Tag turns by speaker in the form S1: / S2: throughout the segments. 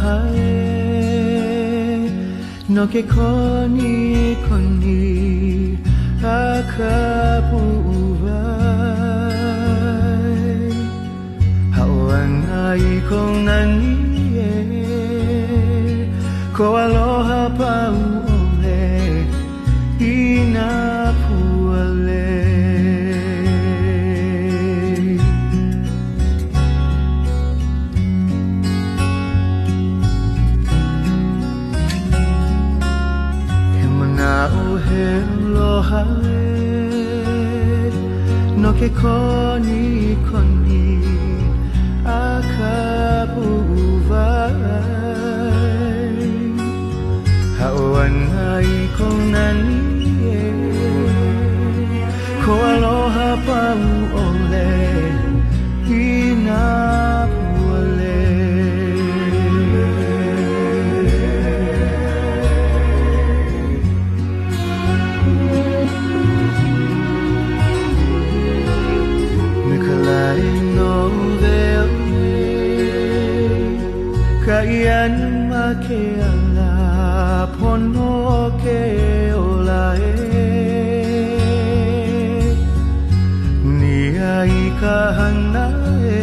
S1: aloha e No ke konikoni a ka puʻuwai Hao ana i kou nani e Kou aloha pau ʻole i nā pua lei. He manaʻo he aloha e No ke konikoni a ka puʻuwai Hao ana i kou nani e Kou aloha pau ʻole i nā pua lei. Me ka lae nōweowe Kaʻi ana ma ke ala pono o ke ola e Nia i ka hana e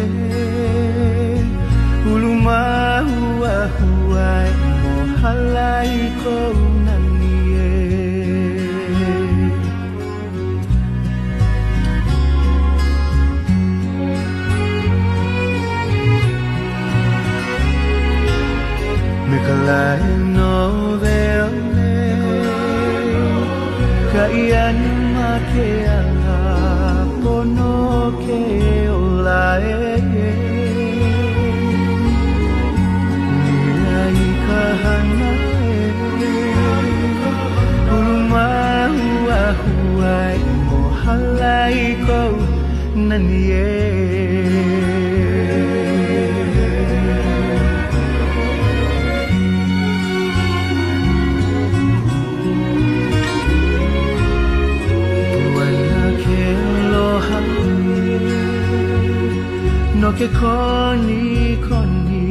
S1: Ulu māhuahua e Mōhala i kou nani e Me ka lae nōweowe Kaʻi ana ma ke ala pono o ke ola e Nia i ka hana e Ulu māhuahua e Mōhala i kou nani e Puana ke aloha e No ke konikoni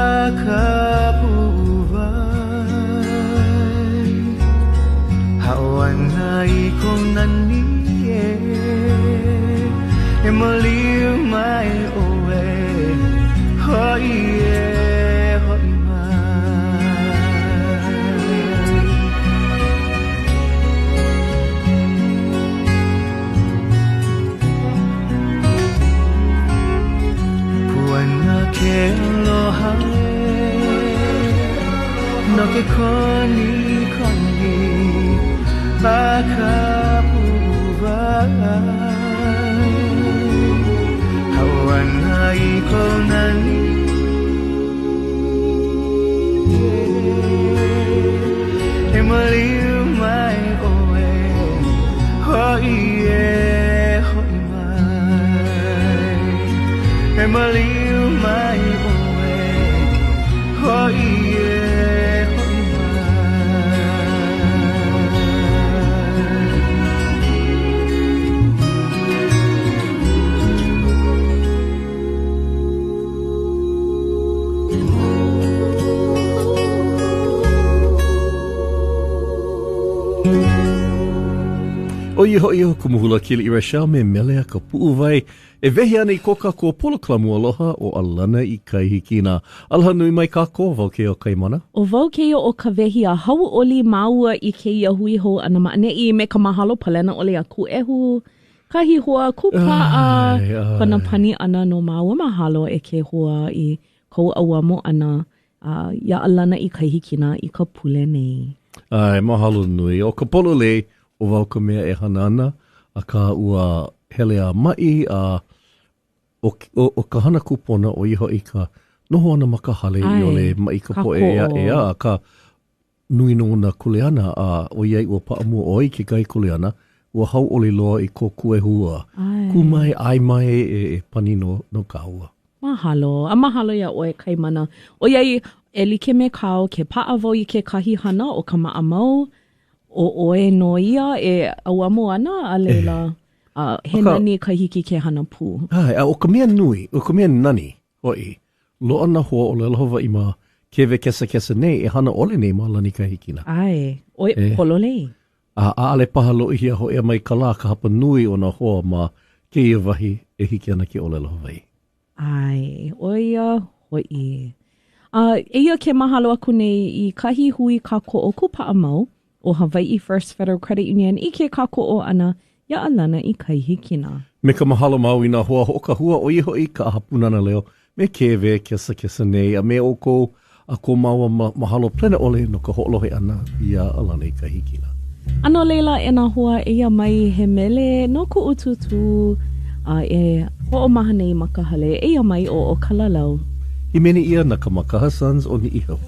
S1: a ka puʻuwai Hao ana i kou nani e E maliu mai ʻoe Hoʻi e hoʻi mai Puana ke aloha e No ke konikoni a ka puʻuwai Hao ana i kou nani E maliu mai ʻoe Hoʻi e hoʻi mai E maliu mai ʻoe Hoʻi e hoʻi mai.
S2: ʻO ia hoʻi ʻo Kumu Hula Keliʻi Rachelle me Mele a ka Puʻuwai e wehe ana i ko kākou polokalamu aloha ʻo ʻAlana i Kai Hikina. Aloha nui mai kākou, wau kēia ʻo Kaimana.
S3: ʻO wau kēia ʻo Kawehi a hauʻoli māua i kēia hui hou ʻana ma ʻaneʻi me ka mahalo palena ʻole a Kūʻehu, kahi hoa kūpaʻa kona pani ʻana no māua. Mahalo e ke hoa i kou ʻauamo ʻana iā ʻAlana i Kai Hikina i ka pule nei.
S2: ʻAe, mahalo nui. ʻO ka pololei, ʻo wau ka mea e hana ana, akā ua hele a maʻi, a ʻo, ʻo, ʻo ka hana kūpono, ʻo ia hoʻi ka noho ʻana ma ka hale i ʻole maʻi ka poʻe ʻē aʻe, akā nui nō nā kuleana, a ʻoiai ua paʻa mua ʻoe i kekahi kuleana, ua hauʻoli loa i ko Kuehu a kū mai, ʻae mai e, e pani no, no kāua.
S3: Mahalo, a mahalo iā ʻoe, Kaimana. ʻOiai, e like me kāu, ke paʻa wau i kekahi hana ʻo ka maʻamau, ʻo ʻoe nō ia e ʻauamo ana, a laila, a he nani ka hiki ke hana pū.
S2: ʻAe, a ʻo ka mea nui, ʻo ka mea nani hoʻi. Loaʻa nā hoa ʻōlelo Hawaiʻi ma KW Kesekese nei e hana ʻole nei ma Lani Kai Hikina.
S3: ʻAe, ʻoe e. pololei.
S2: A ʻaʻole paha lōʻihi a hōʻea mai ka lā ka hapa nui o nā hoa ma kēia wahi e hiki ana ke ʻōlelo Hawaiʻi.
S3: ʻAe, ʻo ia hoʻi. A eia ke mahalo aku nei i kahi hui kākoʻo kūpaʻa mau ʻo Hawaiʻi First Federal Credit Union i ke kākoʻo ʻana iā ʻAlana i Kai Hikina.
S2: Me ka mahalo mau i nā hoa hoʻokahua ʻo ia hoʻi ka ʻAha Pūnana Leo me KW Kesekese nei a me ʻoukou a ko māua mahalo palena ʻole no ka hoʻolohe ʻana iā ʻAlana i Kai Hikina.
S3: A no laila, e nā hoa, eia mai he mele no kuʻu tūtū a e hoʻomaha nei ma ka hale. Eia mai ʻo ʻO Kalalau.
S2: Hīmeni ʻia na ka Makaha Sons o Niʻihau.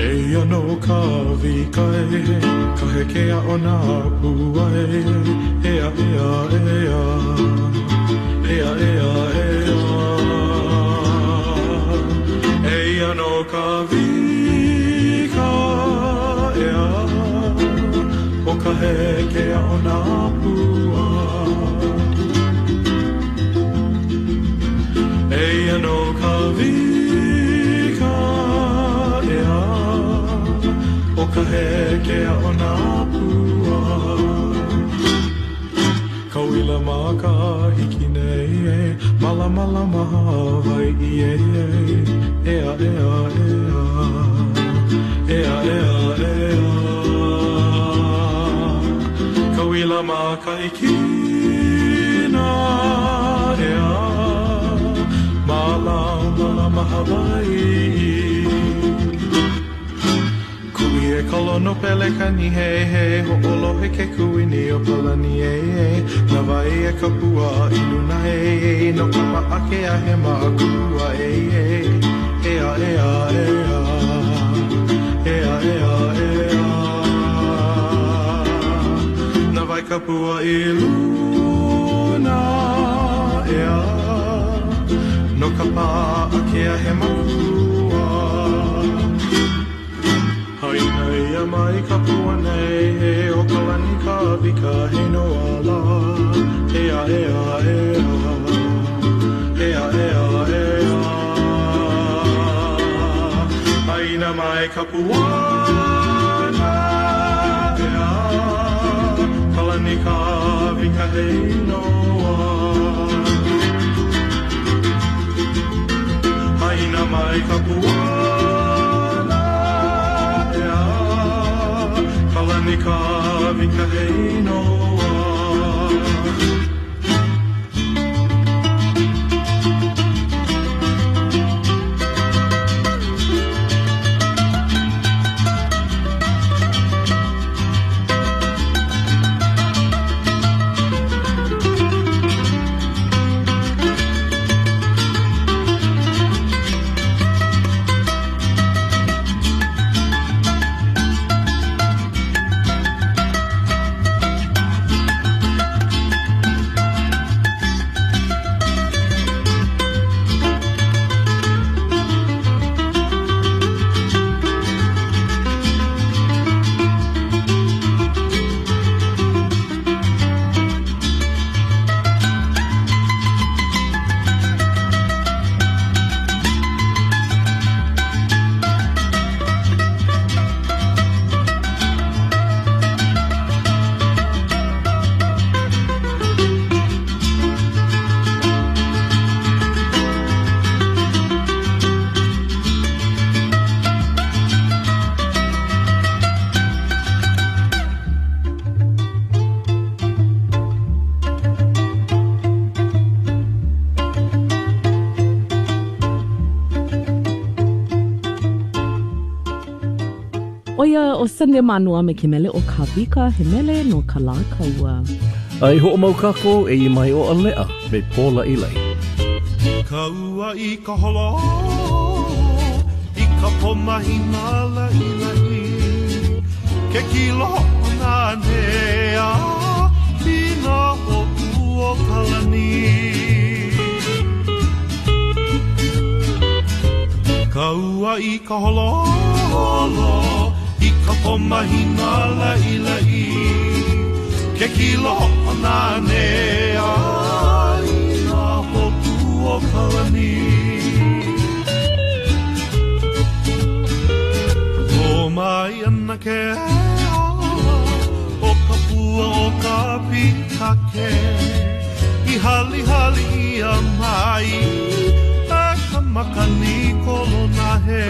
S4: Eia nō ka wī kai, kahe ke aʻo nā puae, ea, ea, ea, ea, ea, ea. ka heke aʻo nā pua. Kauila makahiki nei e, Mālamalama Hawaiʻi e, ea, ea, ea. Ea, ea, ea. Kauila makahikina, ea, Mālamalama Hawaiʻi. Kuʻi e ka lono pelekani heihei, Hoʻolohe ke kuini o Palani ē, Na wai e ka pua i luna ē, No ka maʻa ke ahe makua ē, Ea, ea, ea. Ea, ea, ea. Na wai ka pua i luna, ea, No ka paʻa ke ahe makua. Haina ia mai ka pua nei, he o ka lani ka wika he noa la. Ea, ea, ea. Ea, ea, ea. Haina mai ka pua nei, ea, ka lani ka wika he inoa. Haina mai ka pua ea, ka lani ka wika he inoa.
S3: ʻO ia ʻo Sunday Mānoa me ke mele ʻo Kāwika, he mele no Kalākaua.
S2: A e hoʻomau kākou e i mai o ʻAleʻa me Pōlaʻilaʻi.
S4: Ka ua i ka holo i ka pō mahina laʻilaʻi Ke kilo hoʻonanea i nā hōkū o ka lani Ka ua i ka holo i ka pō mahina laʻilaʻi Ke kilo hoʻonanea i nā hōkū o ka lani Kō mai ana ke ʻala o ka pua o ka pīkake I halihali ʻia mai e ka makani kolonahe.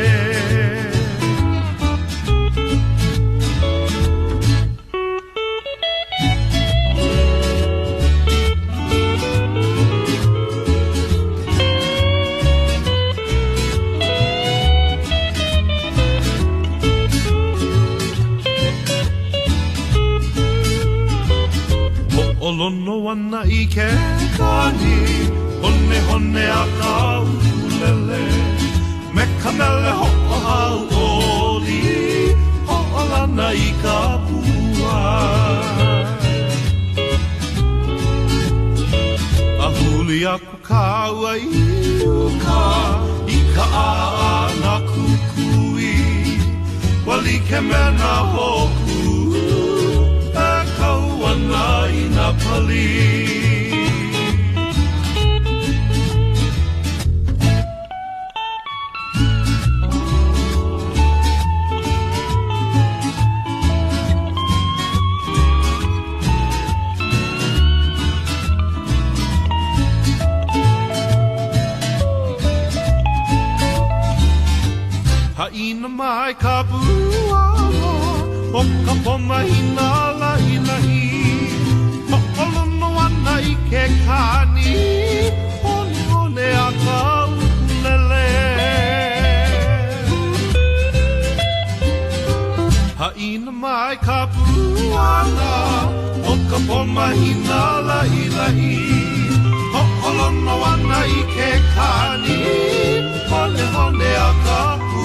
S4: Hoʻolono ana i ke kani honehone a ka ʻukulele Me ka mele hoʻohauʻoli hoʻolana i ka pua. A huli aku kāua i uka i ka ʻaʻana kukui Ua like me nā hōkū e kau ana i nā pali. mai ka puana o ka pō mahina laʻilaʻi Hoʻolono ana i ke kani Honehone a ka ʻukulele Haʻina mai ka puana o ka pō mahina laʻilaʻi Hoʻolono ana i ke kani Honehone a ka ʻukulele.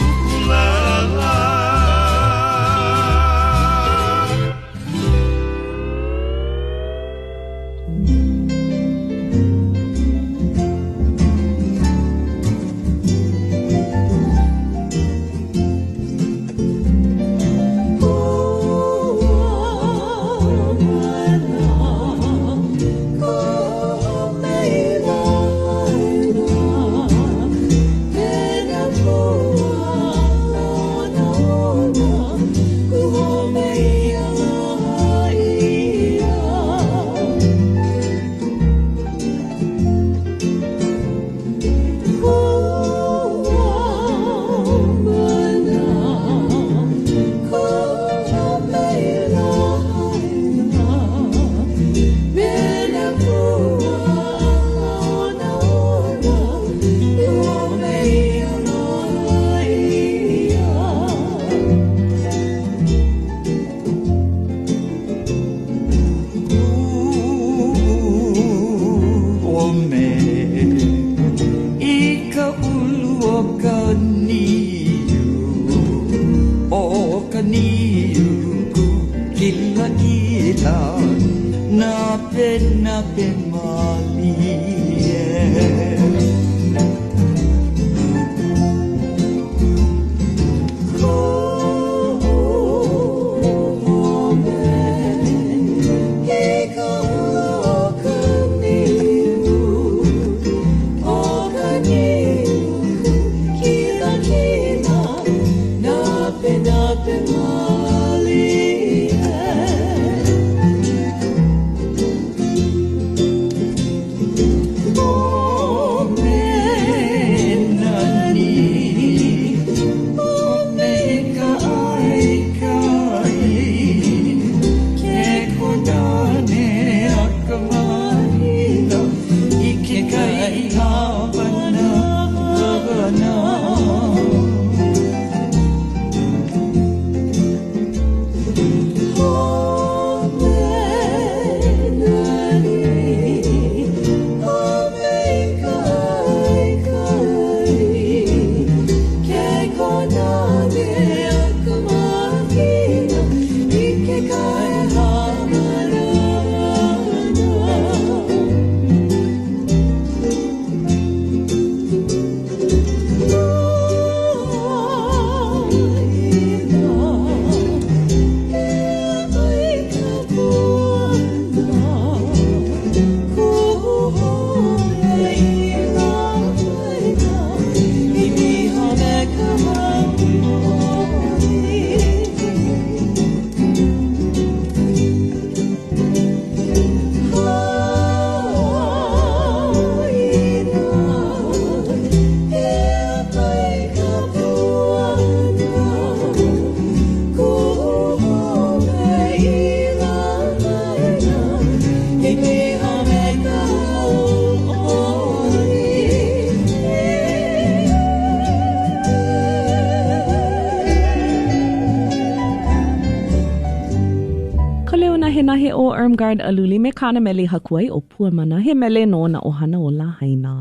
S3: Ka leo nahenahe o Irmgard Aluli me kāna mele i haku ai ʻo Puamana, he mele no nā ʻohana o Lāhainā.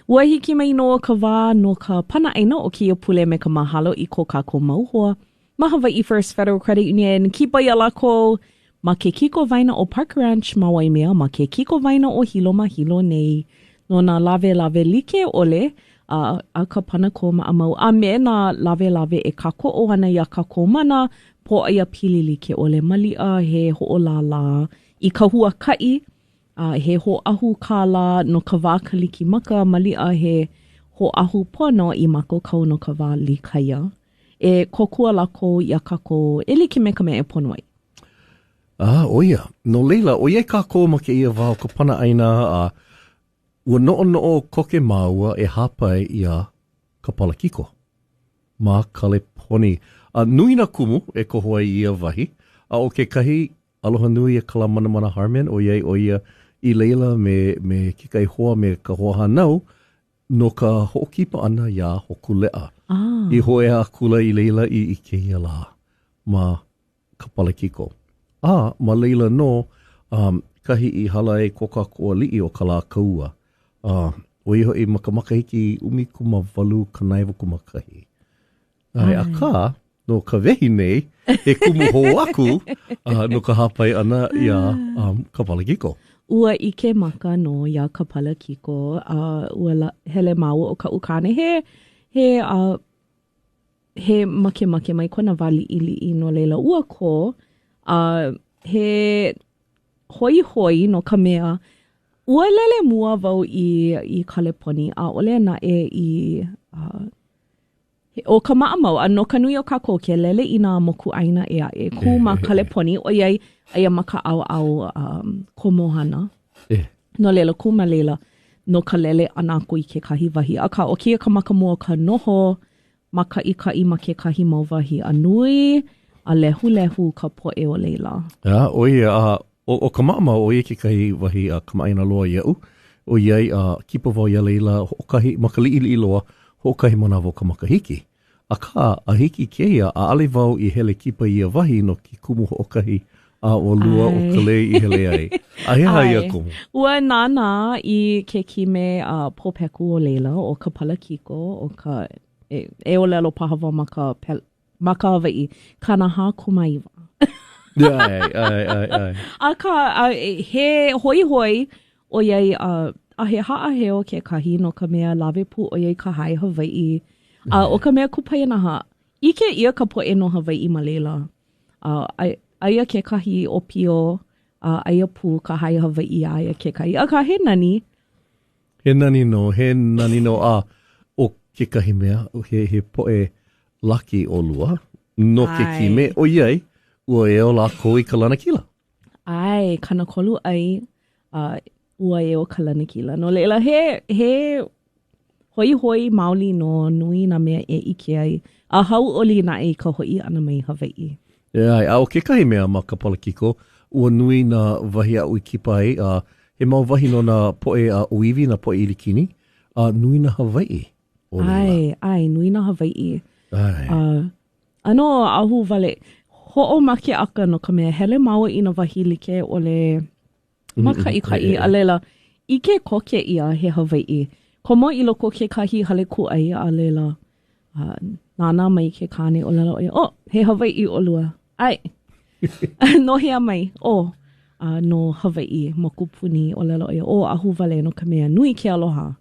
S3: Ua hiki mai nō ka wā no ka pana ʻaina o kēia pule me ka mahalo i ko kākou mau hoa ma Hawaiʻi First Federal Credit Union. Kipa iā lākou ma ke kikowaena ʻo Park Ranch ma Waimea, ma ke kikowaena ʻo Hilo ma Hilo nei no nā lawelawe like ʻole a, a ka panakō maʻamau a me nā lawelawe e kākoʻo ana iā kākou ma nā pōʻaiapili like ʻole. Maliʻa he hoʻolālā i ka huakaʻi a he hōʻahu kālā no ka wā Kalikimaka, maliʻa he hōʻahu pono i mākaukau no ka wā likaia. E kōkua lākou iā kākou e like me ka mea e pono ai.
S2: A, ʻo ia. No laila, ʻoiai kākou ma kēia wā o ka pana ʻaina a ua noʻonoʻo koke māua e hāpai iā ka palakiko. ma Kaleponi. A nui nā kumu e koho ai i ia wahi, a ʻo kekahi, aloha nui e Kalamanamana Harman, ʻoiai ʻo ia i laila me, me kekahi hoa me ka hoahānau no ka hoʻokipa ʻana iā Hōkūleʻa.
S3: Ah.
S2: I hōʻea akula i laila i, i kēia lā ma Kapalakiko. A ma laila nō um, kahi i hala ai ko kākou aliʻi ʻo Kalākaua. A ʻo ia hoʻi ma ka makahiki 1891. ʻAe, akā, no ka wehi nei, he kumu hou aku uh, no ka hāpai ʻana iā um, Kapalakiko.
S3: Ua ʻike maka nō iā Kapalakiko, a uh, ua la, hele māua ʻo kaʻu kāne he, he, uh, he makemake mai kona wā liʻiliʻi no laila ua kō, a uh, he hoihoi no ka mea, ua lele mua wau i, i Kaleponi, ʻaʻole naʻe i uh, ʻO ka maʻamau, a no ka nui o kākou ke lele i nā mokuʻāina ʻē aʻe, kū ma Kaleponi, ʻoiai aia ma ka ʻaoʻao um, komohana. No laila, kū ma laila no ka lele ʻana aku i kekahi wahi. Akā, ʻo kēia ka maka mua o ka noho mākaʻikaʻi ma kekahi mau wahi a nui a lehulehu ka poʻe o laila.
S2: A, ʻo ia, a ʻo, ʻo ka maʻamau, ʻo ia kekahi wahi a kamaʻāina loa iaʻu, ʻoiai a kipa wau iā laila hoʻokahi, ma ka liʻiliʻi loa, hoʻokahi manawa o ka makahiki. Akā, a hiki i kēia, ʻaʻole wau i hele kipa i ia wahi no ke kumu hoʻokahi a ʻolua ʻo Kalei i hele ai. A he aha ia kumu?
S3: Ua nānā i ke kime a pōpeku o laila, ʻo ka palakiko, ʻo ka, e, e ʻōlelo paha wau ma ka ma ka Hawaiʻi, 49.
S2: ʻAe, ʻae, ʻae, ʻae.
S3: Akā, a, he hoihoi ʻoiai, a, a he haʻaheo kekahi no ka mea lawe pū ʻo ia i ka hae Hawaiʻi. A ʻo ka mea kupaianaha, ʻike ʻia ka poʻe no Hawaiʻi ma laila. A, aia kekahi ʻōpio, a aia pū ka hae Hawaiʻi iā ia kekahi. Akā, he nani.
S2: He nani nō, he nani nō. A ʻo kekahi mea, he, he poʻe laki ʻolua no ke kime, ʻoiai ua eo lākou i ka lanakila.
S3: ʻAe, 30 ʻai, a ua eo ka lanakila. No laila, he, he hoihoi maoli nō, nui nā mea e ʻike ai, a hauʻoli naʻe i ka hoʻi ʻana mai i Hawaiʻi.
S2: ʻAe, a ʻo kekahi mea ma Kapalakiko, ua nui nā wahi aʻu i kipa ai, a he mau wahi no nā poʻe a ʻōiwi, nā poʻe ʻIlikini, a nui nā Hawaiʻi
S3: o laila. ʻAe, ʻae, nui nā Hawaiʻi.
S2: ʻAe.
S3: A, ʻano ahuwale, hoʻomakeʻaka no ka mea, hele māua i nā wahi like ʻole mākaʻikaʻi, a laila, ʻike koke ʻia he Hawaiʻi. Komo i loko o kekahi hale kūʻai, a laila, uh, nānā mai ke kāne ʻōlelo ʻo ia, oh, he Hawaiʻi ʻolua. ʻAe. No hea mai? Oh, uh, no Hawaiʻi mokupuni ʻōlelo ʻo ia, oh, ahuwale no ka mea nui ke aloha.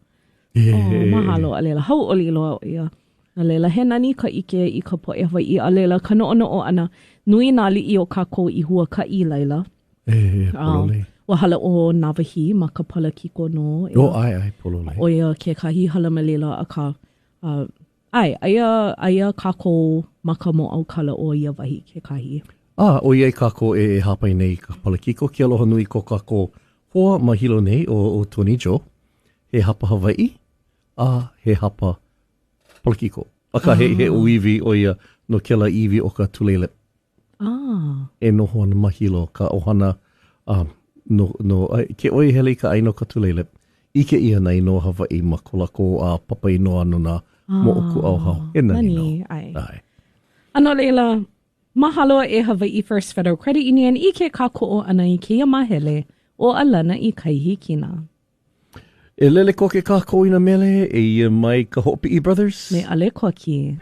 S3: Oh, mahalo, a laila, hauʻoli loa ʻo ia. A laila, he nani ka ʻike i ka poʻe Hawaiʻi, a laila, ka noʻonoʻo ʻana, nui nā aliʻi o kākou i huakaʻi i laila.
S2: E, e, pololei.
S3: Ua hala ʻo Nāwahī ma Kapalakiko nō.
S2: Oh, ʻae, ʻae, pololei.
S3: ʻO ia kekahi hala ma laila, akā, uh, ʻae, aia, aia kākou ma ka mōʻaukala o ia wahi kekahi.
S2: A, ʻoiai kākou e, e hāpai nei i Kapalakiko, ke aloha nui ko kākou hoa ma Hilo nei, ʻo, ʻo Tony Joe. He hapa Hawaiʻi, a he hapa Palakiko. Akā, he, he ʻōiwi ʻo ia no kēlā iwi o ka Tulalip.
S3: Ah.
S2: E noho ana ma Hilo, ka ʻohana um, no, no, ke ʻoe hele i ka ʻāina o ka Tulalip, ʻike ʻia nā inoa Hawaiʻi ma ko lākou uh, papa inoa no nā ah, moʻokūʻauhau. He nani,
S3: nani nō. ʻAe. ʻAe. A no laila, mahalo e Hawaiʻi First Federal Credit Union i ke kākoʻo ʻana i kēia māhele ʻo ʻAlana i Kai Hikina.
S2: E lele koke kākou i nā mele, eia mai ka Hoʻopiʻi Brothers.
S3: Me ʻAlekoki.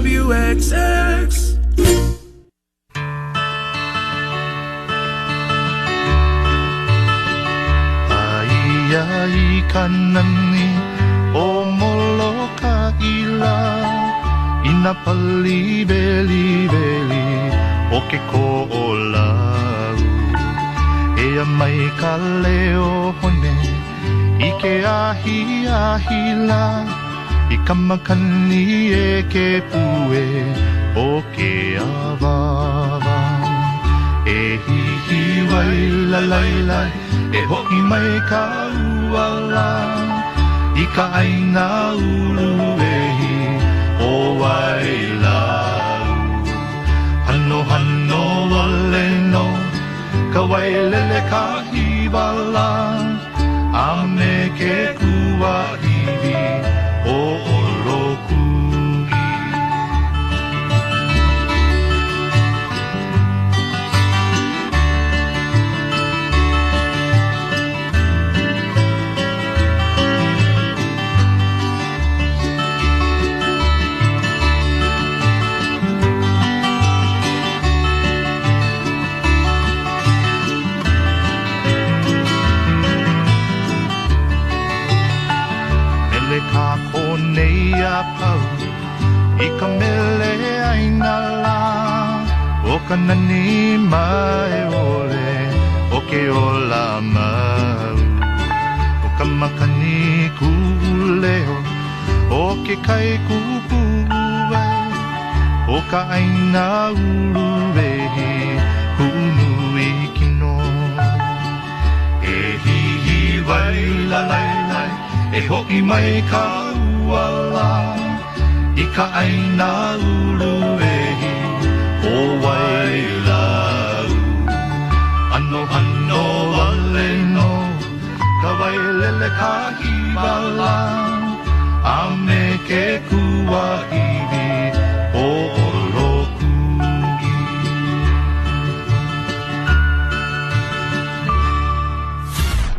S1: KWXX. Aia i ka nani o Molokaʻi lā I nā pali weliweli o ke Koʻolau Ea mai ka leo hone i ke ahiahi lā I ka makani e ke pue o ke awāwa E hihiwai lalailai e hoʻi mai ka ua lā I ka ʻāina uluwehi o Wailau Hanohano wale nō ka wailele kahiwa lā A me ke kuahiwi ʻo Olokuʻi. Mele kākou nei a pau i ka mele ʻāina lā ʻO ka nani mae ʻole o ke ola mau ʻO ka makani Kūleo ʻO ke kai kū puʻuwai ʻO ka ʻāina uluwehi kuʻu nui kino E hihiwai lalailai e hoʻi mai ka ua lā I ka ʻāina uluwehi o Wailau Hanohano wale nō ka wailele kahiwa lā A me ke kuahiwi ʻo Olokuʻi.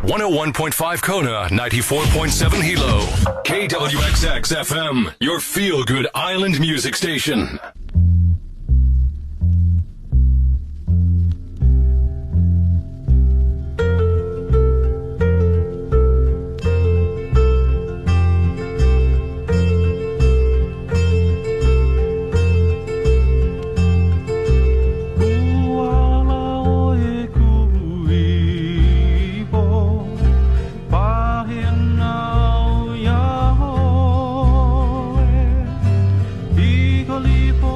S5: 101.5 Kona, 94.7 Hilo. KWXX FM, your feel good island music station.
S1: Ua ala ʻoe kuʻu ipo, pahena au iā ʻoe. I ka lipo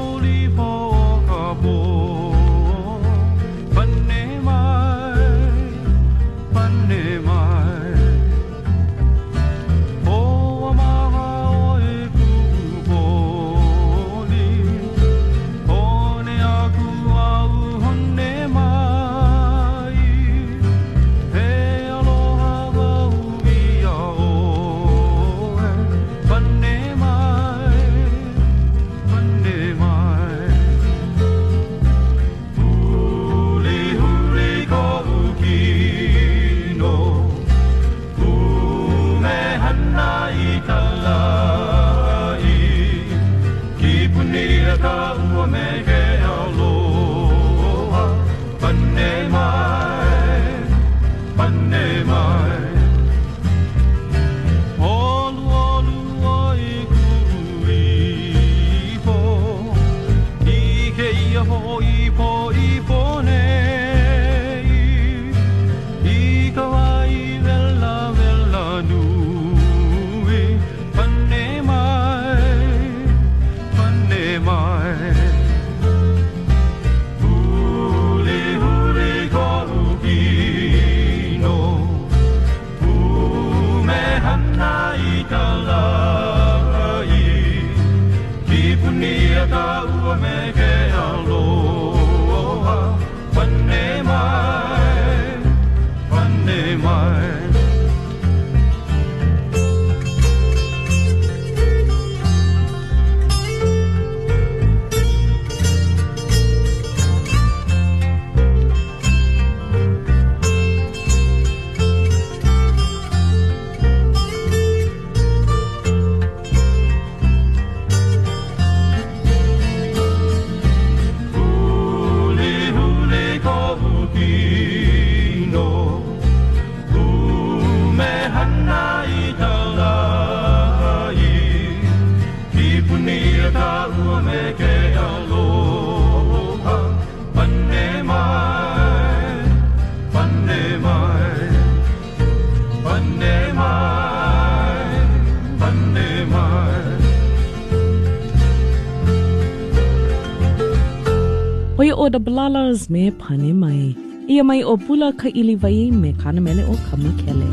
S3: ʻO ia ʻo The Balalas me Pane Mai. Eia mai ʻo Bula Kaʻiliwai me kāna mele ʻo Kamakele.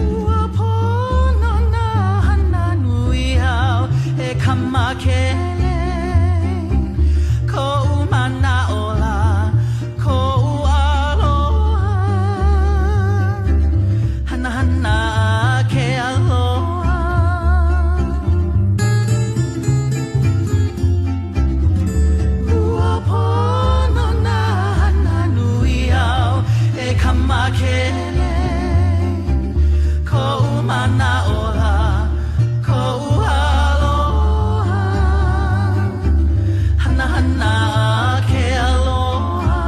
S1: Ua pono nā hana nui āu e Kamakele Koʻu manaʻo lā, koʻu aloha Hana hana a ke aloha Ua pono nā hana nui āu e Kamakele Koʻu manaʻo lā, koʻu aloha Hana hana a ke aloha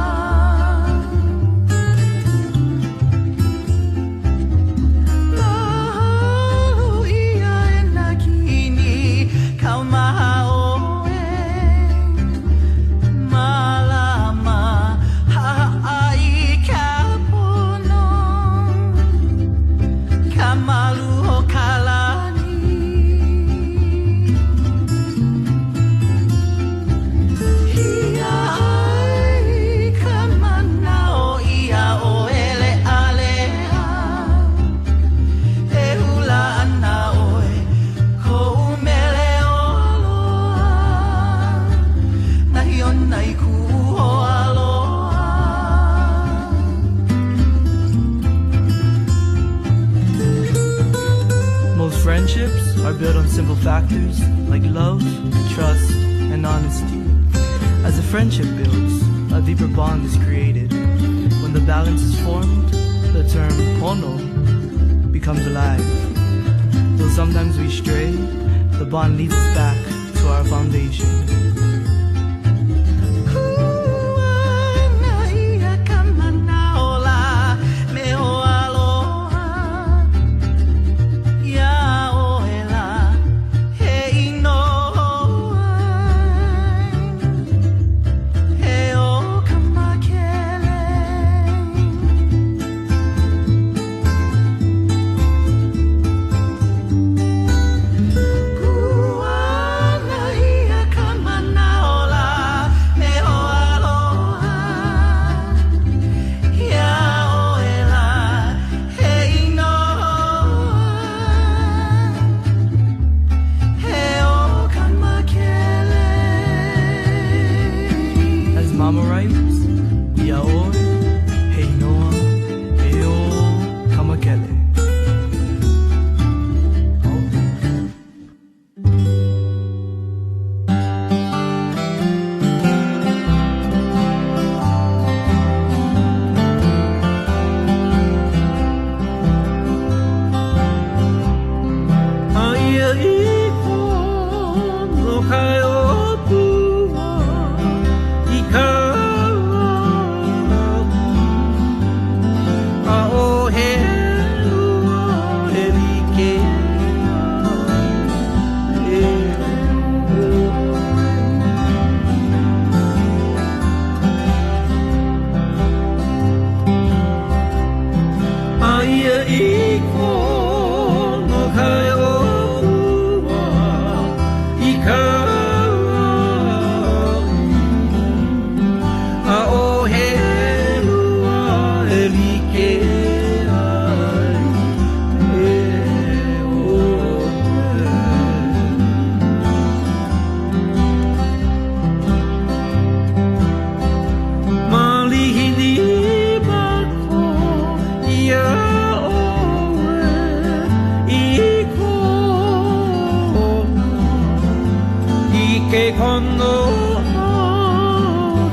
S1: Mahalo ʻia e nā kini kaumaha ʻoe Mālama haʻahaʻa i ka pono Ka malu o ka lani Ia ai ka manaʻo iā ʻoe leʻaleʻa E hula ana ʻoe koʻu mele aloha Nahi ona i kuʻu hoaaloha
S6: Most friendships are built on simple factors like love, trust, and honesty. As a friendship builds, a deeper bond is created. When the balance is formed, the term pono becomes alive. Though sometimes we stray, the bond leads us back to our foundation.
S1: Kuana ʻia ka manaʻo lā me hoaaloha Iā ʻoe lā he inoa E ʻo Kamakele Kuana ʻia ka manaʻo lā me hoaaloha Iā ʻoe lā he inoa E ʻo Kamakele
S6: As Mama writes, Ia ʻoe, he inoa, e ʻo Kamakele.
S1: Aia i kono kai o pua i ka A o he ua e like ai e Aia i kono kai o pua i ka A o he lua e like ai e ʻoe. Malihini mākou iā ʻoe i kona I ke kono o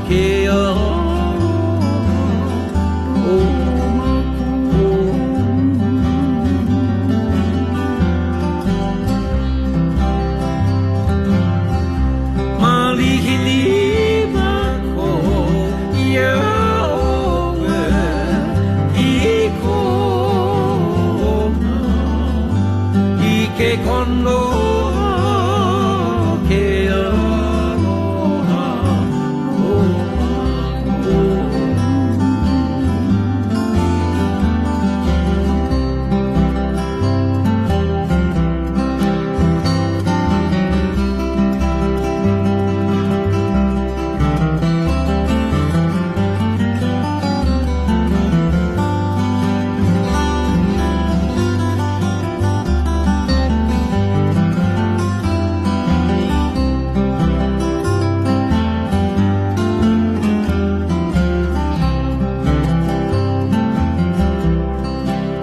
S1: ke aloha o mākou. Malihini mākou iā ʻoe i kona I ke kono o ke aloha o mākou.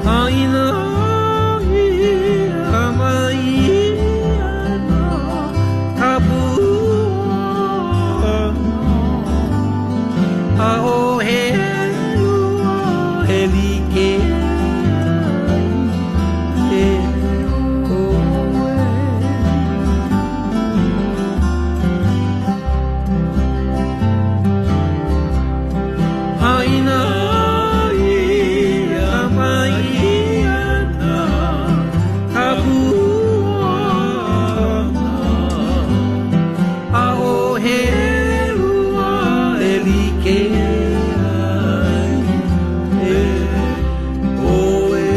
S1: ʻĀina ia mai ana ka pua ʻAʻohe lua e like ai me ʻoe. ʻĀina ia mai ana ka pua ʻAʻohe lua e like ai me ʻoe.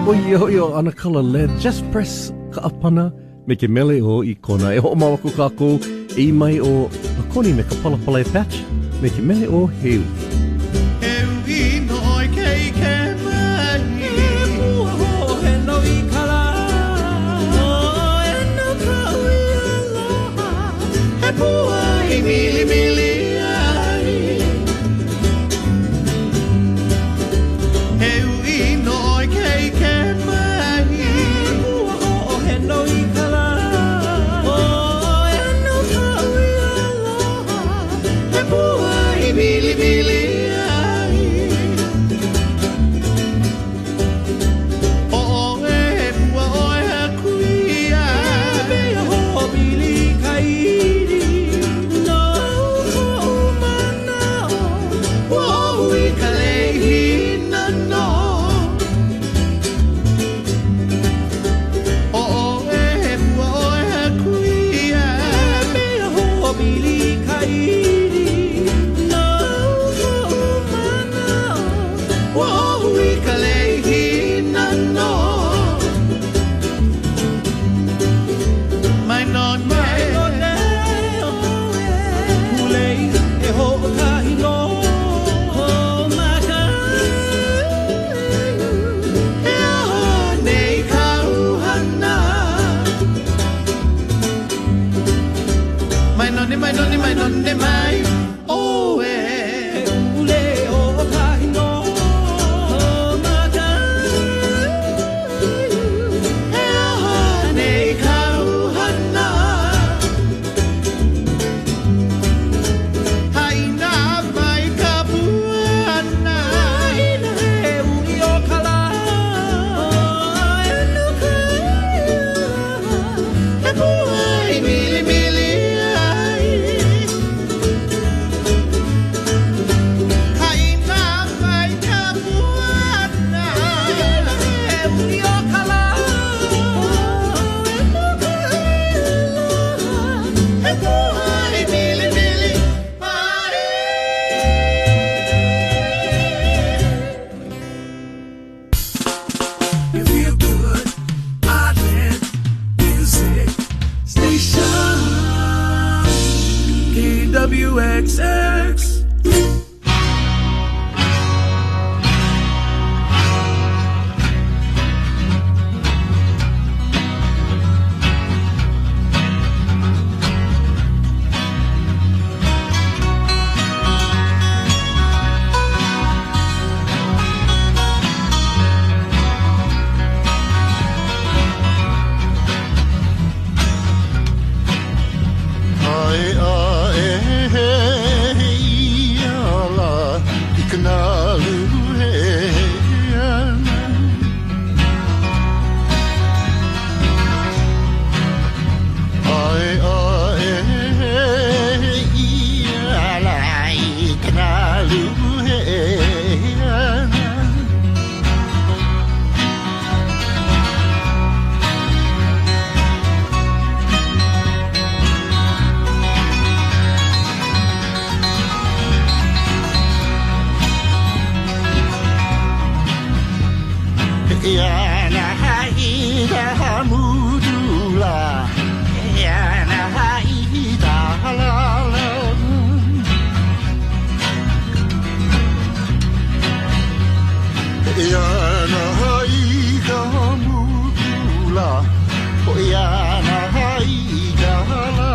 S2: ʻO ia hoʻi ʻo ʻAnakala Led Just Press ka ʻāpana me ke mele ʻo I Kona. E hoʻomau aku kākou e ʻī mai ʻo Akoni me ka palapala e Patch me ke mele ʻo He Uʻi.
S4: He uʻi nō ʻoe ke ʻike mai.
S1: He pua hoʻoheno i ka lā. ʻOe nō kaʻu i aloha.
S4: He pua i milimili ai. He uʻi nō ʻoe ke ʻike mai.
S1: He pua hoʻoheno i ka lā. ʻOe nō kaʻu i aloha.
S4: He pua i milimili ai. ʻO ʻoe he pua ʻoe aku ia.
S1: He mea hoʻopili ka ʻili. Nou koʻu manaʻo.
S4: Ua ohu i ka lei hīnano. ʻO ʻoe he pua ʻoe aku ia.
S1: He mea hoʻopili ka ʻili. Nou koʻu manaʻo.
S4: Ua ohu i ka lei hīnano. Mai none.
S1: Mai none ʻoe. Pulei e hoʻokahi nō. Maka.
S4: E aha nei kāu hana. Mai none, mai none, mai none mai ʻoe.
S1: E ule hoʻokahi nō. Maka.
S4: E aha nei kāu hana. Haina mai ka puana.
S1: ʻĀina he uʻi o ka lā. ʻOe nō ka
S4: He pua i milimili ai. Haina mai ka puana.
S1: He uʻi o ka lā. ʻOe nō ka
S4: He pua i milimili ai.
S7: You feel good, Island Music Station, KWXX.
S4: Ae ae he ia la i ka nalu he ana. Ae ae he ia la i ka nalu he ana. Ia na haida mudula Ia na haida la la Ia na haida mudula Ia na haida la la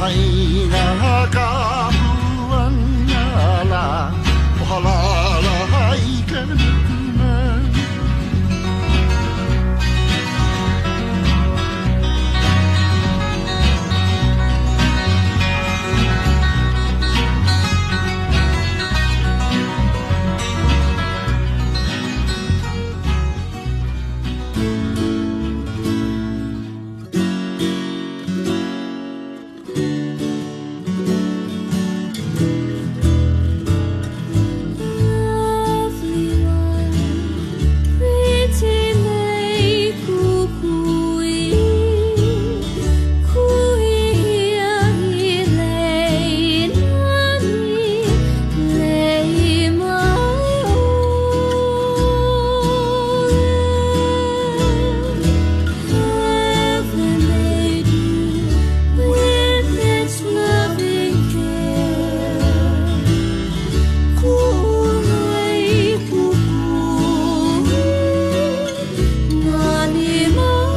S8: Lahaina ka puana la O halala i ka mukuna.
S9: Lovely one, pretty lei kukui, kuia i lei nani, lei mai ole. Heaven made you with its loving care. Kulei kukui, nani makamoe.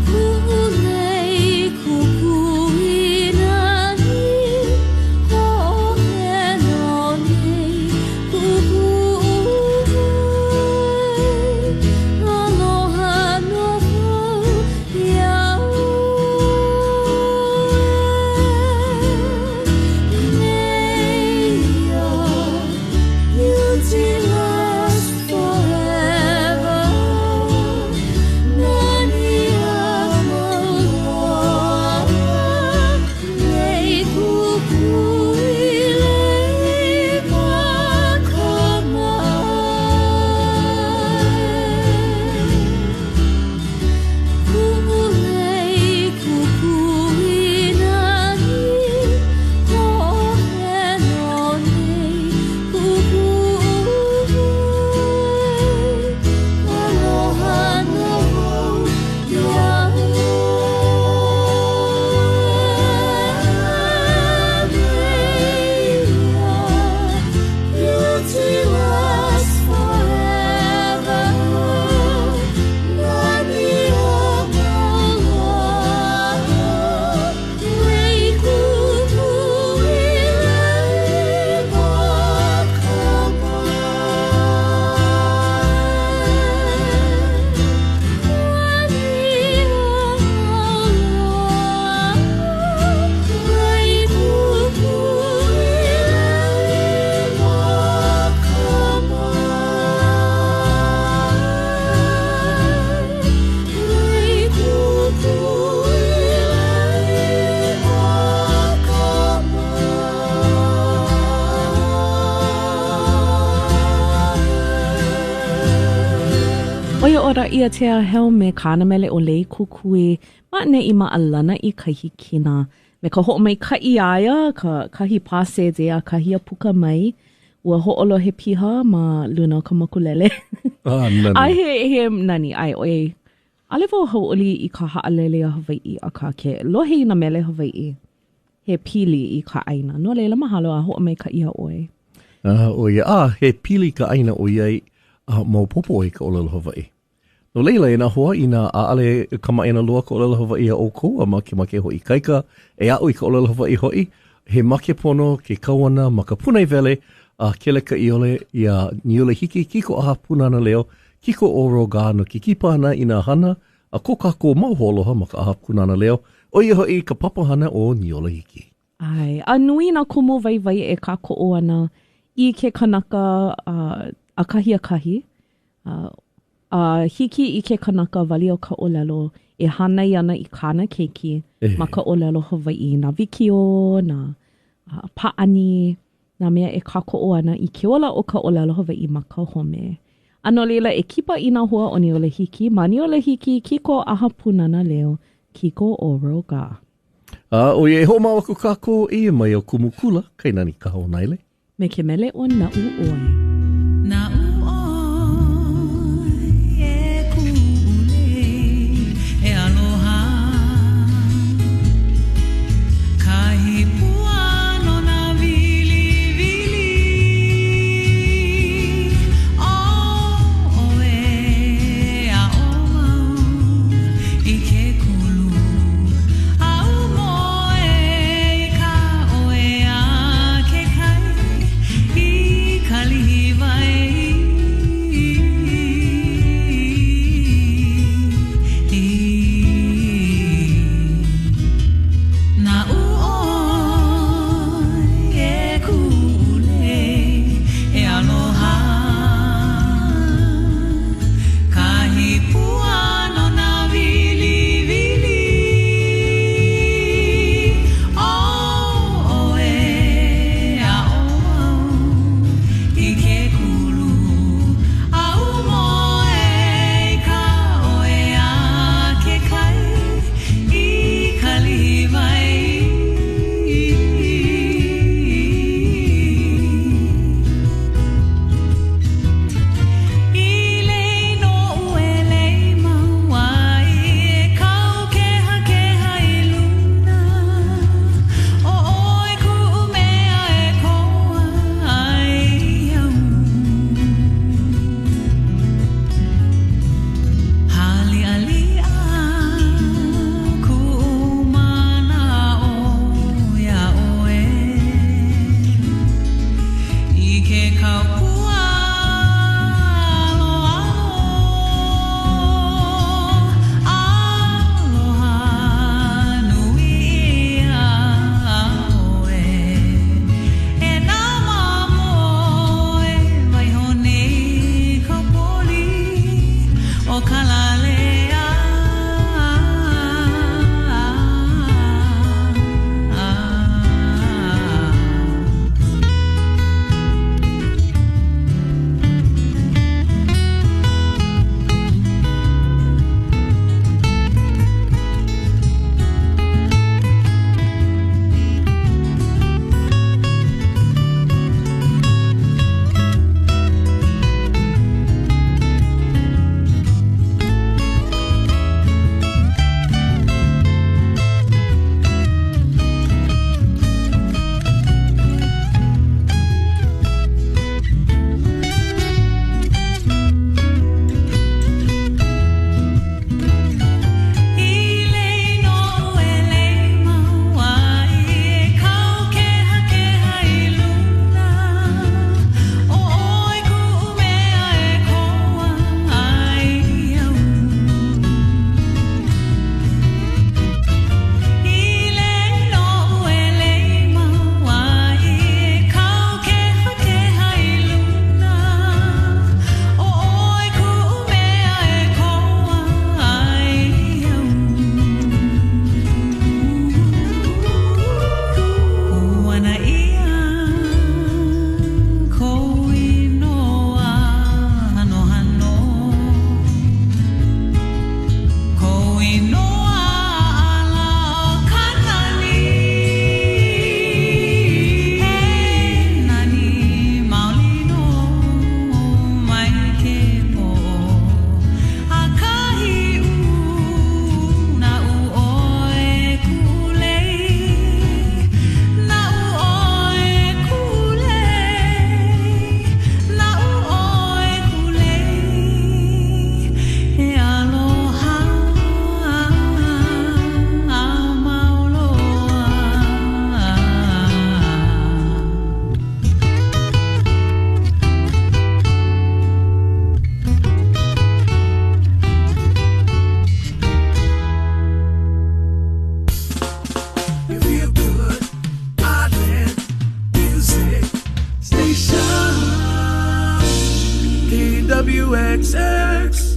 S9: Kulei kukui nani, ho'oheno nei kukui. Aloha no wau ia'u e. May your beauty last forever. Nani a mauloa, lei kukui lei makamae. Kulei kukui nani, ho'oheno nei kukui. Aloha no wau ia'u e. May your beauty last forever. Nani o mauloa, lei kukui lei makamae. Nani o mauloa, lei kukui lei makamae. Lei kukui lei makamae.
S3: ʻO ia ʻo Raʻiākea Helm me kāna mele ʻo Lei Kukui ma ʻaneʻi ma ʻAlana i ka Hikina. Me ka hoʻomaikaʻi iā ia, ka, kahi pāsede a kahi a puka mai, ua hoʻolohe piha ma luna o ka mokulele.
S2: Ah, nani.
S3: A he, he nani, ʻae, ʻoiai, ʻaʻole wau hauʻoli i ka haʻalele iā Hawaiʻi, akā ke lohe i nā mele Hawaiʻi, he pili i ka ʻāina. No laila, mahalo a hoʻomaikaʻi iā ʻoe.
S2: Ah, ʻo ia, a he pili ka ʻāina ʻoiai a maopopo ʻoe i ka ʻōlelo Hawaiʻi. No laila, e nā hoa, inā ʻaʻole kamaʻāina loa ka ʻōlelo Hawaiʻi iā ʻoukou a makemake hoʻoikaika e aʻo i ka ʻōlelo Hawaiʻi hoʻi, he makepono ke kau ʻana ma ka pūnaewele a Kelekaʻiole iā Niule Hiki, Kiko ʻAha Pūnana Leo, Kiko ʻo Roga no ke kipa ʻana i nā hana a ko kākou mau hoaloha ma ka ʻAha Pūnana Leo, ʻo ia hoʻi ka papahana ʻo Niola Hiki.
S3: ʻAe, a nui nā kumu waiwai e kākoʻo ana i ke kanaka ʻakahi akahi, a hiki i ke kanaka wali o ka ʻōlelo e hānai ana i kāna keiki ma ka ʻōlelo Hawaiʻi, nā wikiō, nā pāʻani, nā mea e kākoʻo ana i ke ola o ka ʻōlelo Hawaiʻi ma ka home. A no laila, e kipa i nā hoa o Niole Hiki ma Niole Hiki Kiko ʻAha Pūnana Leo, Kiko ʻo Roga.
S2: A ʻo ia e hoʻomau aku kākou eia mai ʻo Kumu Kula, Kainani Kahaonaele.
S3: Me ke mele ʻo Naʻu ʻOe.
S1: Naʻu ʻoe e kuʻu lei e aloha Kahi pua nona wiliwili ʻO ʻoe aʻo.
S7: KWXX.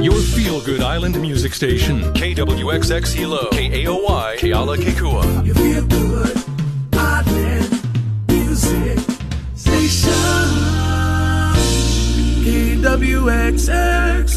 S5: Your feel good island music station, KWXX Hilo, KAOI, Kealakekua.
S7: You feel good island music station. KWXX.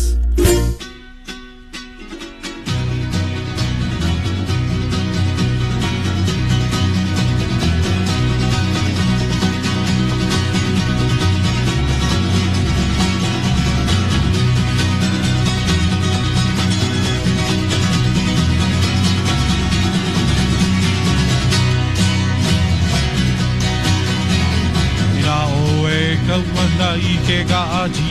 S4: Ina oe kauana i ke kaʻaji,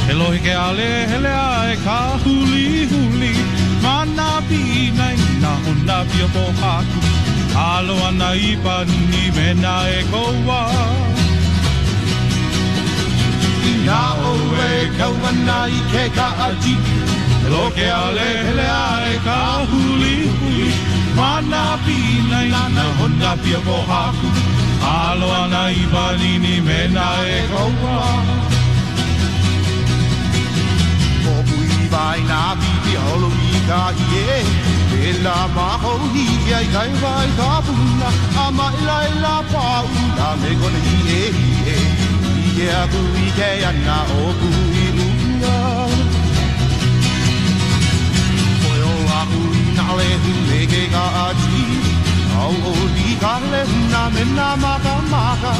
S4: he lohe ke ale hele ae ka huli huli, ma nā piʻinaina o nā pio pōhaku, alo ana i panini me nā e koa. Ina oe kauana i ke kaʻaji, he lohe ke ale hele ae ka huli huli, ma nā piʻinaina o nā pio pōhaku, alo ana i panini me nā e koa.
S8: Pui vai nā pipi holo i ka ie Te la maho hi ai kai vai ka puna A mai lai la pāula me kona i e i e I ke aku i ke ana o kui ula Koe o aku i nā lehu me ke ka aji Au o li ka lehu nā me nā maka maka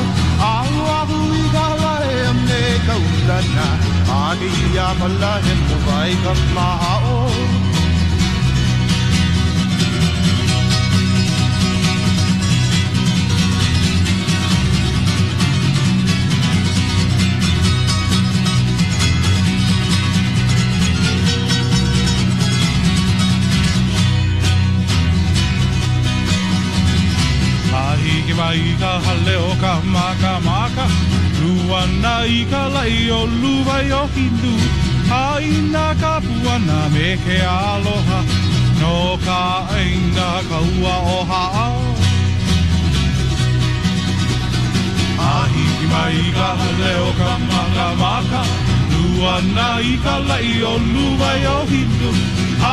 S8: Au aku i ka lae a me ka ulana A ke ia pala he mo vai ka maha'o.
S4: A hiki mai i ka hale o ka makamaka, luana i ka laʻi o Luwai o Hinu, a i nā ka puana me ke aloha, no ka ʻāina ka ua o Haʻao. A hiki mai i ka hale o ka makamaka, luana i ka laʻi o Luwai o Hinu,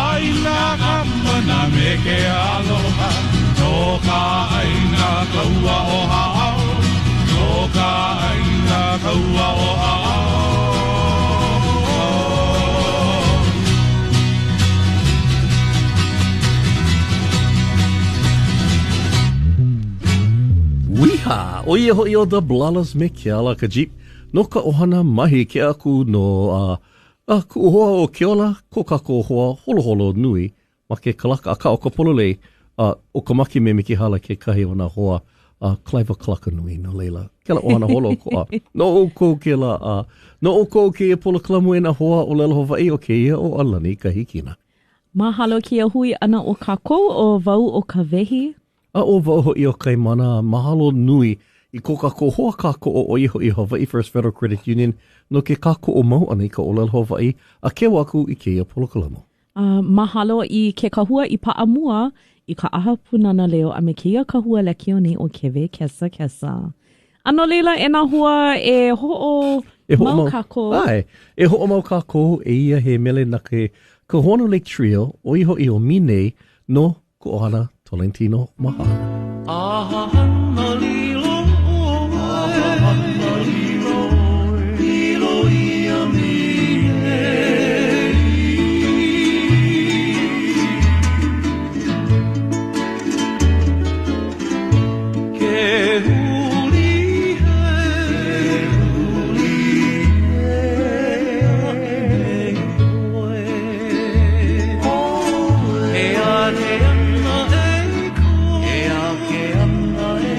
S4: a i nā ka puana me ke aloha, no ka ʻāina ka ua o Haʻao, no ka ʻāina ka ua o Haʻao.
S2: Wiha! ʻO ia hoʻi ʻo The Blalas me Keala ka Jeep no ka ʻohana mahi ke aku no a a kuʻu hoa o Keola, ko kākou hoa holoholo nui ma ke kalaka, akā ʻo ka pololei, a ʻo ka Maki me Mikihala kekahi o nā hoa a Clive Kalaka nui, no laila, kēlā ʻohana holoʻokoʻa. No ʻoukou kēlā, a no ʻoukou kēia polokalamu e nā hoa ʻōlelo Hawaiʻi o kēia ʻo ʻAlani Kahikina.
S3: Mahalo kēia hui ʻana o kākou, ʻo wau ʻo Kawehi.
S2: A ʻo wau hoʻi ʻo Kaimana, mahalo nui i ko kākou hoa kākoʻo ʻo ia hoʻi Hawaii First Federal Credit Union no ke kākoʻo mau ʻana i ka ʻōlelo Hawaiʻi a keu aku i kēia polokalamu.
S3: A mahalo i ke kahua i paʻa mua i ka ʻAha Pūnana Leo a me kēia kahua lekioni ʻo Kewe Kesa Kesa. A no laila, e nā hoa, e hoʻomau kākou.
S2: ʻAe, e hoʻomau kākou, eia he mele na ke Kahono Lake Trio, ʻo ia hoʻi ʻo Minei, no ko ʻohana Tolentino. Mahalo.
S1: Ahahana lilo ʻoe, lilo ia Minei. Ke huli he, huli he aʻe nei ʻoe. E ake ana e ko, e ake ana e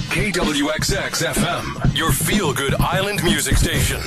S5: KWXX FM, your feel good island music station.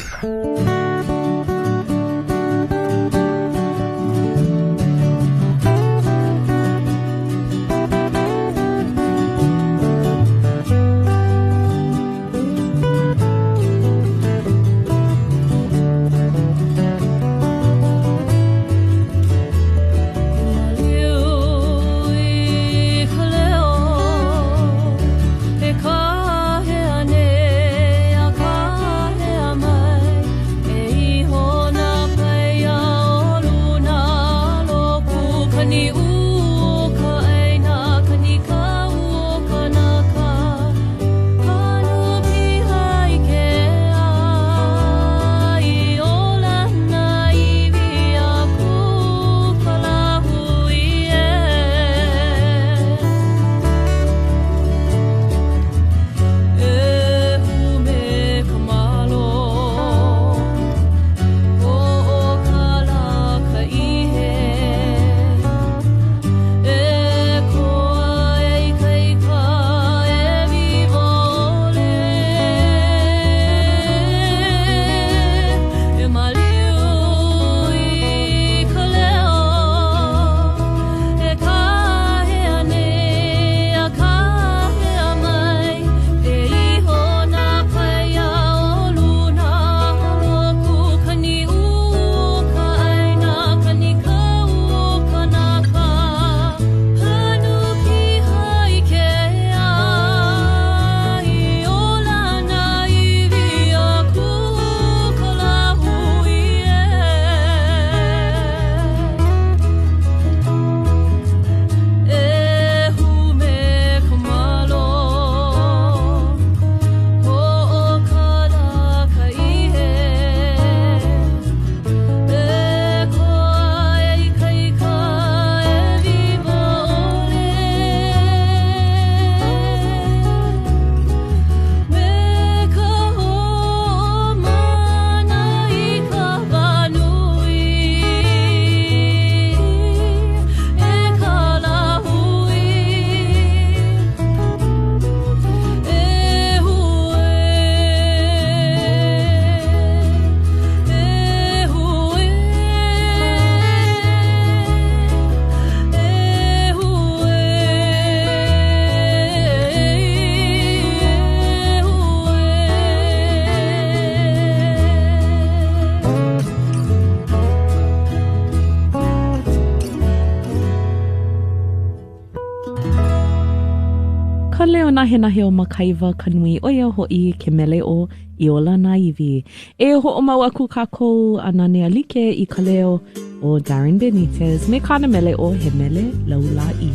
S3: Ka leo nahenahe o Makaiwa ka nui ʻo ia hoʻi ke mele ʻo I Ola Nā Iwi. E hoʻomau aku kākou a nanea like i ka leo o Darren Benitez me kāna mele ʻo He Mele Laulāʻi.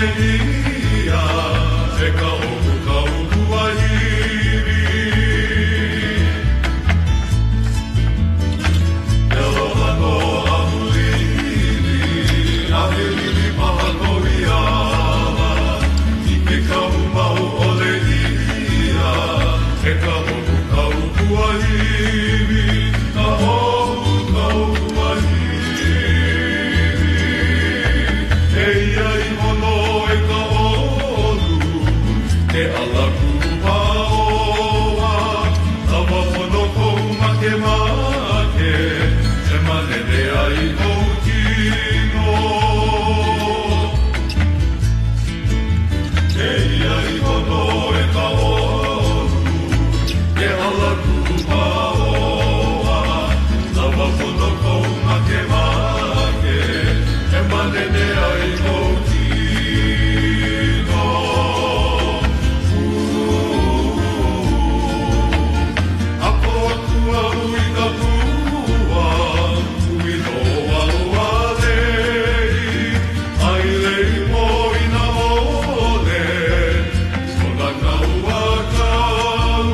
S4: ʻole ʻia e ka ʻohu kau kuahiwi. Ke aloha nō a hulili, a he lili paha nō ia ala i ke kau mau ʻole ʻia e ka ʻohu kau kuahiwi, ka ʻohu kau kuahiwi. Eia iho nō e ka ʻolu, ke ala kūpaoa, lawa pono kou makemake, e manene ai kou kino. Eia iho nō e ka ʻolu, ke ala kūpaoa, lawa pono kou makemake, e manene ai kou kino. ʻApo aku au i ka pua, hui nō au a lei, a i lei poina ʻole, no nā kau a kau.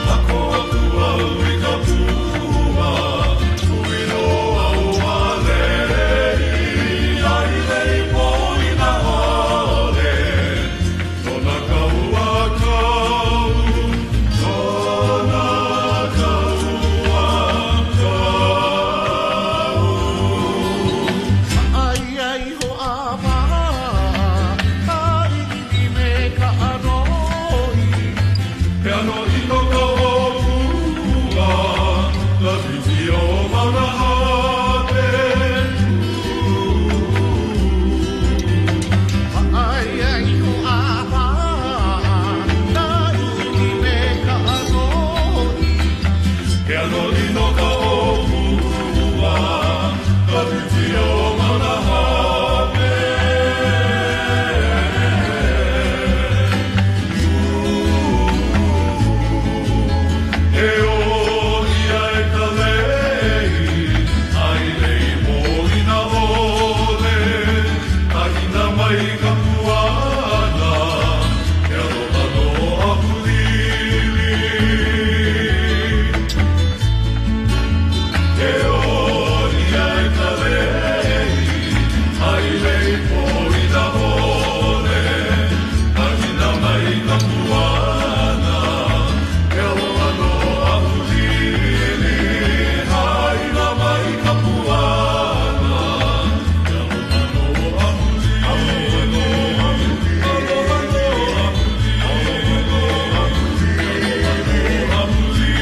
S4: ʻApo aku au i ka pua, hui nō au a lei, a i lei poina ʻole, no nā kau a kau, no nā kau a kau.
S8: Aia iho a paʻa ka ʻiʻini me ka ʻānoi.
S4: He ʻano ʻino ka ʻōpua, ka piki o Mauna Hape.
S8: Aia iho a paʻa ka ʻiʻini me ka ʻānoi.
S4: He ʻano ʻino ka ʻōpua, ka piki o Mauna Hape. E ō ʻia e ka lei, a i lei poina ʻole, haʻina mai ka puana, ke aloha nō a hulili. E ō ʻia e ka lei, a i lei poina ʻole, haʻina mai ka puana, ke aloha nō a hulili. Haʻina mai ka puana, ke aloha nō a hulili. Aloha nō a hulili. Aloha nō a hulili.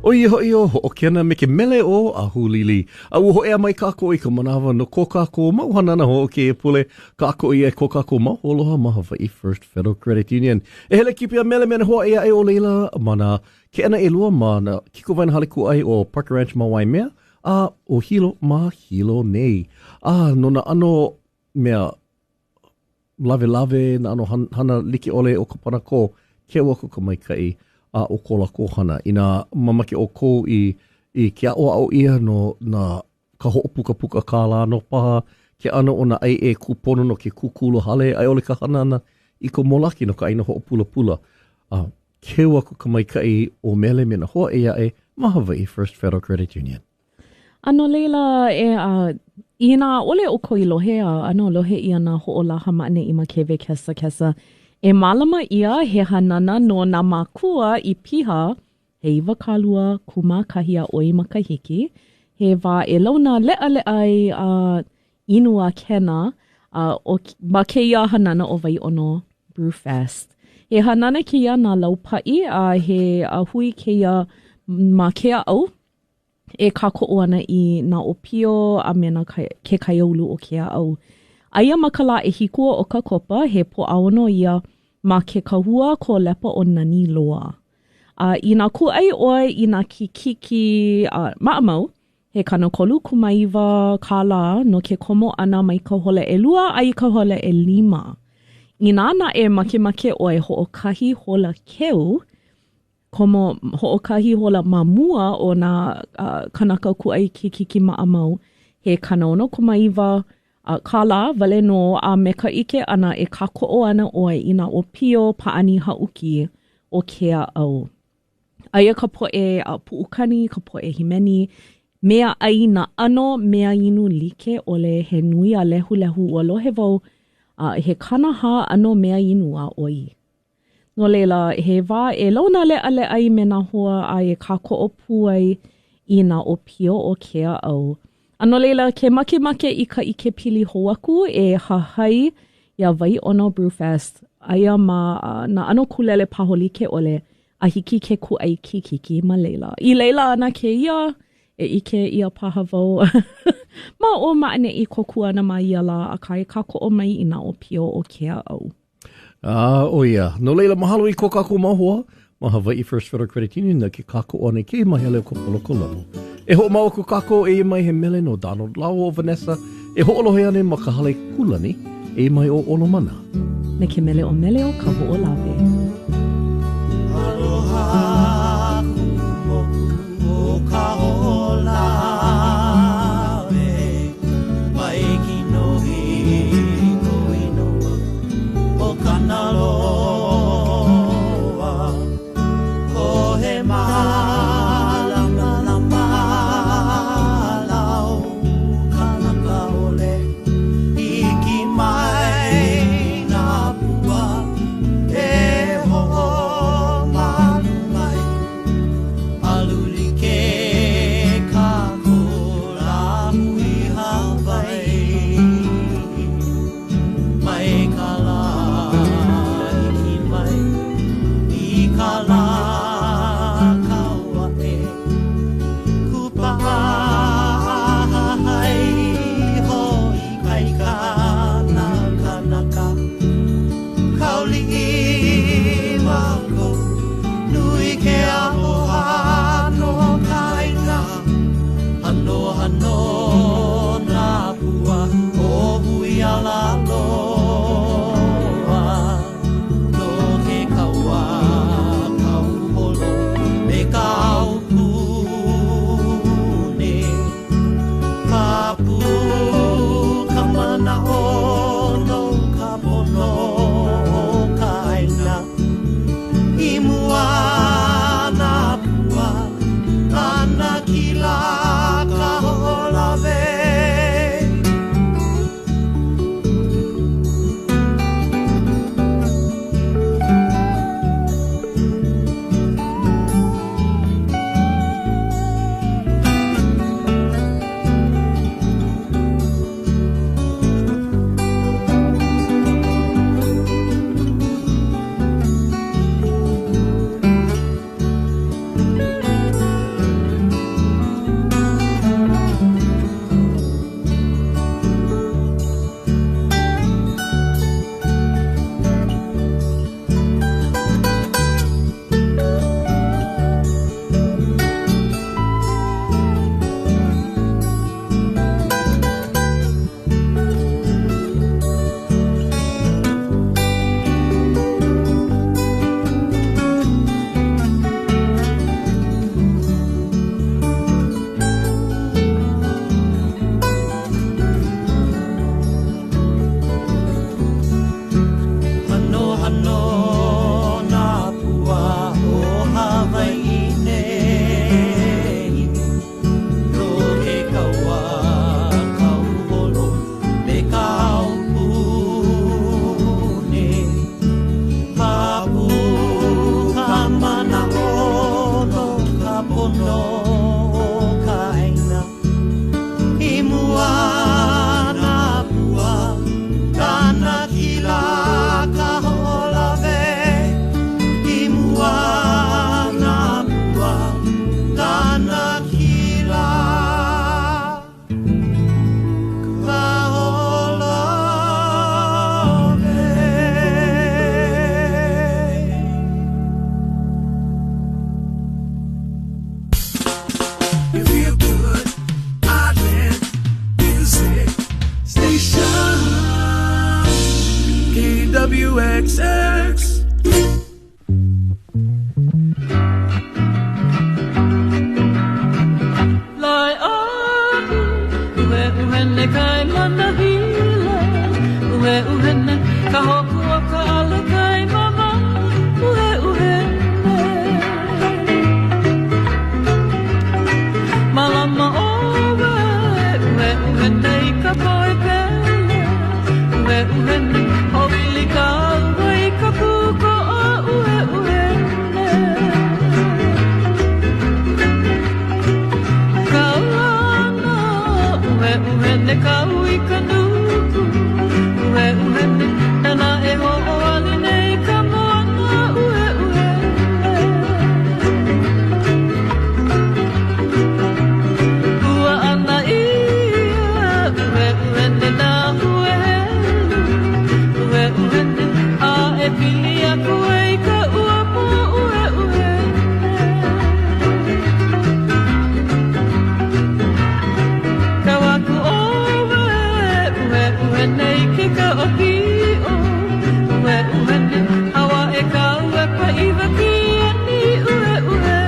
S2: ʻO ia hoʻi ʻo Hoʻokena me ke mele ʻo ʻAhulili. A ua hōʻea mai kākou i ka manawa no ko kākou mau hanana hou o kēia pule, kākoʻo ʻia e ko kākou mau hoaloha ma Hawaii First Federal Credit Union. E hele kipi a mele me nā hoa ʻē aʻe o laila ma nā keʻena ʻelua ma nā kikowaena hale kūʻai ʻo Parker Ranch ma Waimea a ʻo Hilo ma Hilo nei. A no nā ʻano mea lawelawe, nā ʻano hana like ʻole o ka panakō, keu aku ka maikaʻi a o ko lākou hana. Inā mamake ʻoukou i i ke aʻoaʻo ʻia no nā ka hoʻopukapuka kālā nō paha, ke ʻano o nā ʻaiʻē kūpono no ke kūkulu hale, a i ʻole ka hana ʻana i ka molaki no ka ʻāina hoʻopulapula. A keu aku ka maikaʻi o Mele me nā hoa ʻē aʻe ma Hawaii First Federal Credit Union.
S3: A no laila, e, a, inā ʻaʻole ʻoukou i lohe a ʻano lohe ʻia nā hoʻolaha ma ʻaneʻi ma KWKS Kesa, e mālama ʻia he hanana no nā mākua i piha he 21 a ʻoi makahiki, he wā e launa leʻaleʻa ai a inu a kena, a ʻo, ma kēia hanana ʻo Waiʻono Brewfest. He hanana kēia na Laupaʻi a he a hui kēia ma Keaʻau, e kākoʻo ana i nā ʻōpio a me nā ke kaiāulu o Keaʻau. Aia ma ka lā ʻehiku o ʻOkakopa, he Pōʻaono ia ma ke kahua kōlepa o Naniloa. A inā kūʻai ʻoe i nā kikiki a maʻamau, he 39 kālā no ke komo ʻana mai ka hola ʻelua a i ka hola ʻelima. Inā naʻe makemake ʻoe hoʻokahi hola keu, Komo hoʻokahi hola ma mua o nā kānaka kūʻai kikiki maʻamau, he 69 kālā wale nō a me ka ʻike ʻana e kākoʻo ana ʻoe i nā ʻōpio pāʻani haʻuki o kēia au. Aia ka poʻe puʻukani, ka poʻe hīmeni, mea ʻai nā ʻano mea inu like ʻole he nui a lehulehu ua lohe wau he 40 ʻano mea inu a ʻoi. No laila, he wā e launa leʻaleʻa ai me nā hoa a e kākoʻo pū ai i nā ʻōpio o kēia au. A no laila, ke makemake i ka ʻikepili hou aku, e hahai iā Waiʻono Brewfest. Aia ma nā ʻano kūlele paho like ʻole a hiki ke kūʻai kikiki ma laila. I laila ana kēia, e ʻike ʻia paha wau ma ʻō ma ʻaneʻi kōkua ana ma ia lā, akā e kākoʻo mai i nā ʻōpio o kēia au.
S2: A, ʻo ia. No laila, mahalo i ko kākou mau hoa ma Hawaii First Federal Credit Union no ke kākoʻo ʻana i kēia mahele o ka polokolamu. E hoʻomau aku kākou, eia mai he mele no Donald lāua ʻo Vanessa e hoʻolohe ana ma ka hale kūlani, eia mai ʻo Olomana.
S3: Me ke mele ʻo Mele o Kahoʻolawe.
S1: Aloha kuʻu moku o Kahoʻolawe Mai kinohi kou inoa ʻo Kanaloa Kohe mālamalama lau kanaka ʻole Hiki mai nā pua e. aku ai ka ua pōʻueʻue. Kau aku ʻo ueʻueʻuhene i ke kaʻa piʻo. Ueʻuhene, hau aʻe ka ua paʻiwa kiani ueʻuhene.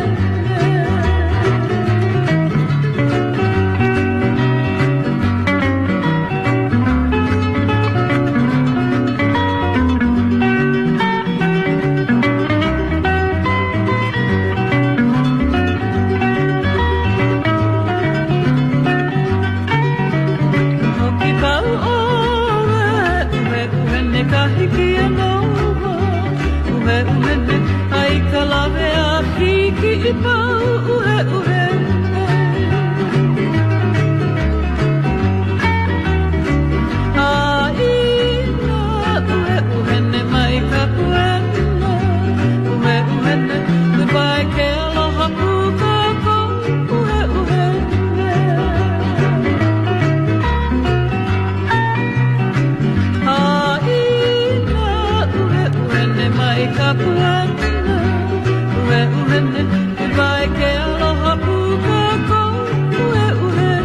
S1: Hoki pau ʻo ueʻueʻuhene kahi kianoa. Ueʻuhene, a i ka lawe a hiki i pau ueʻuhene. A ina ueʻuhene mai ka puena. Ueʻuhene, goodbye ke aloha pū kākou ueʻuhene. A ina ueʻuhene mai ka puena. Ueʻuhene, goodbye ke aloha pū kākou ueʻuhene.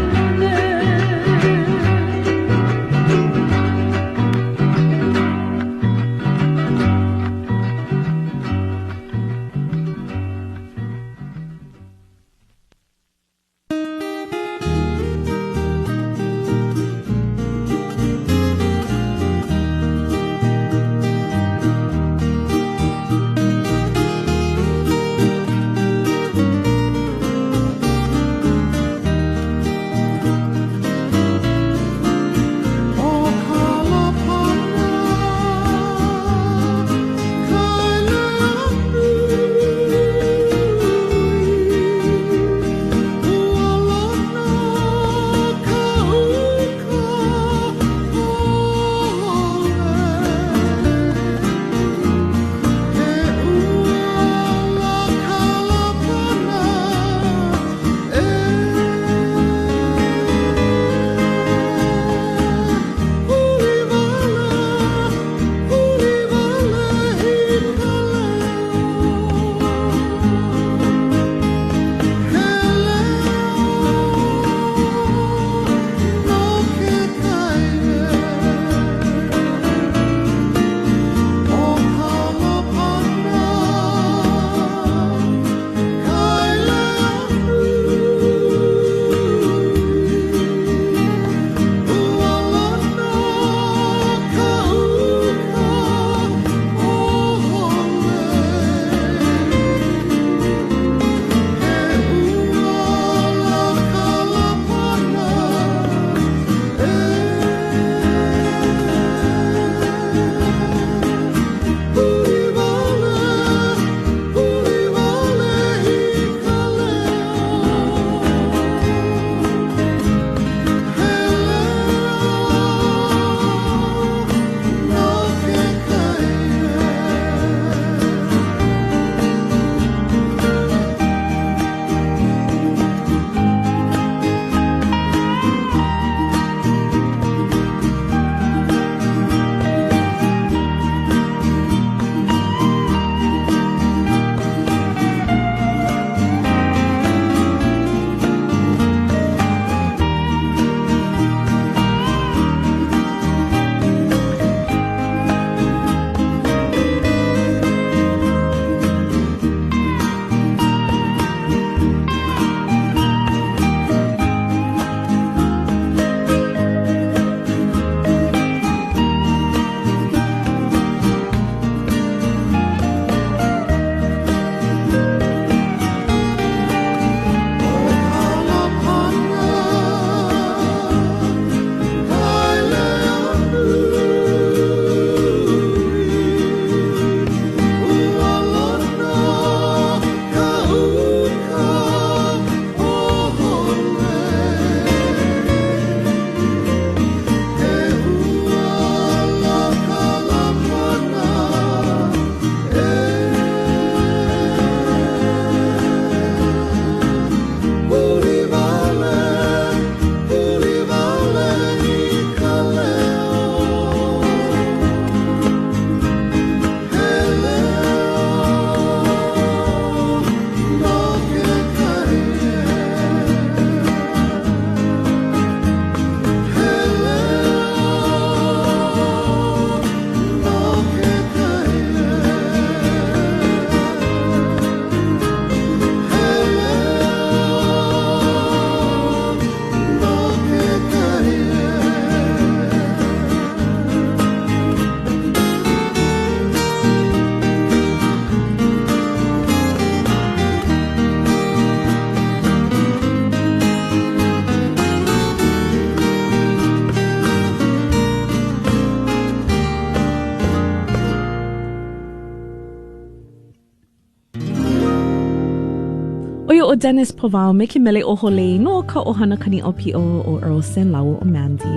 S3: ʻO ia ʻo Dennis Pavao me ke mele ʻo Hōlei no ka ʻohana kaniʻaopiʻo o Earl Sen lāua ʻo Mandy.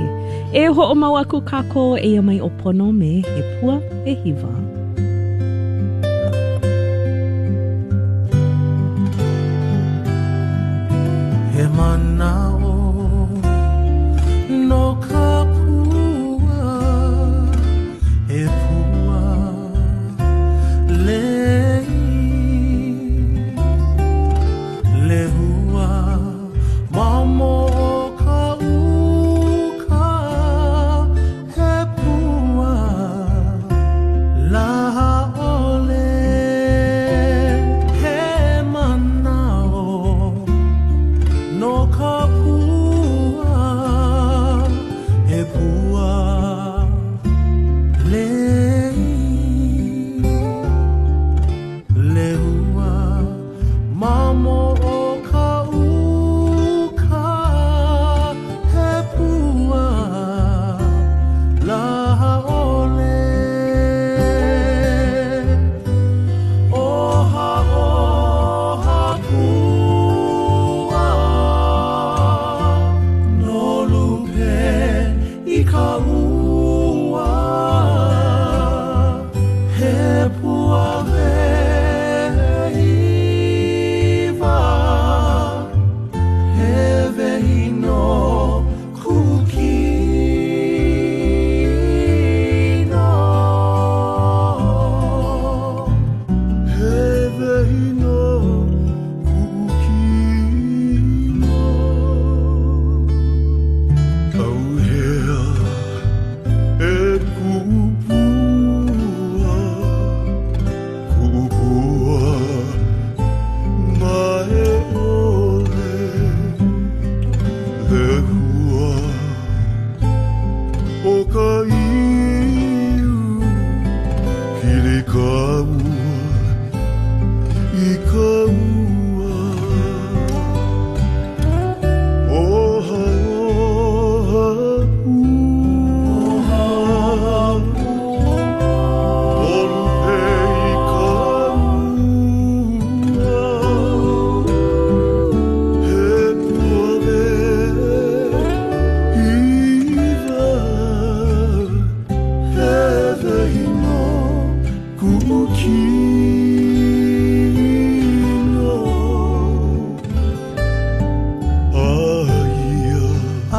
S3: E hoʻomau aku kākou eia mai ʻo Pono me He Pua Wehiwa.
S7: He manaʻo no ka pua, he pua lei lehua ma mua o ka uka, he pua laha ʻole, he manaʻo no ka pua, he pua lei lehua ma mua o ka uka, he pua laha ʻole. Oha, oha pua, no lupe i ka ua, he pua wehiwa, he wehi no kuʻu kino. He wehi no kuʻu kino. ʻAuhea e kuʻu pua, kuʻu pua mae ʻole, lehua o ka ʻiu, pili ka ua i ka ua. Oha, oha pua, no lupe i ka ua, he pua wehiwa, he wehi no kuʻu kino. Aia,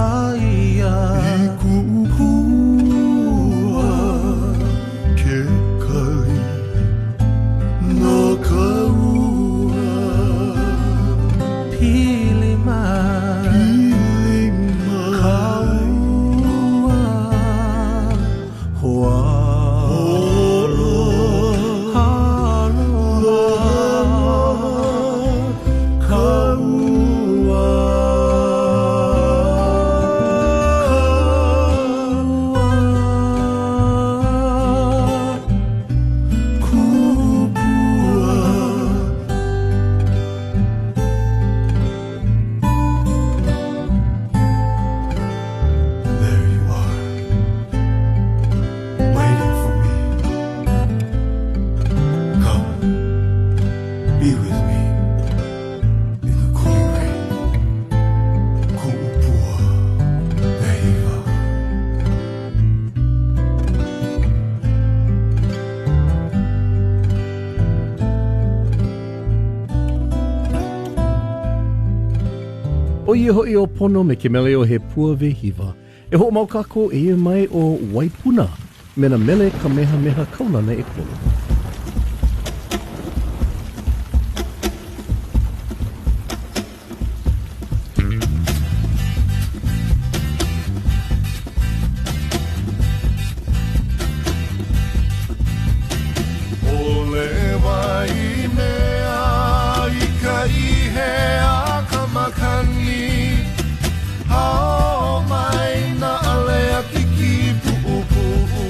S6: aia
S7: i kuʻu pua ke kali no ka ua.
S6: Pili mai,
S7: pili mai
S6: ka ua, hoʻālo, aloha ka ua.
S7: Kuʻu pua. There you are, waiting for me. Come, be with me in the cooling rain. Kuʻu pua wehiwa.
S2: ʻO ia hoʻi ʻo Pono me ke mele ʻo He Pua Wehiwa. E hoʻomau kākou eia mai ʻo Waipuna me nā mele Kamehameha kaulana ʻekolu.
S8: ʻOle Waimea i ka ihe a ka makani, hao mai nā ʻale a kiki puʻupuʻu.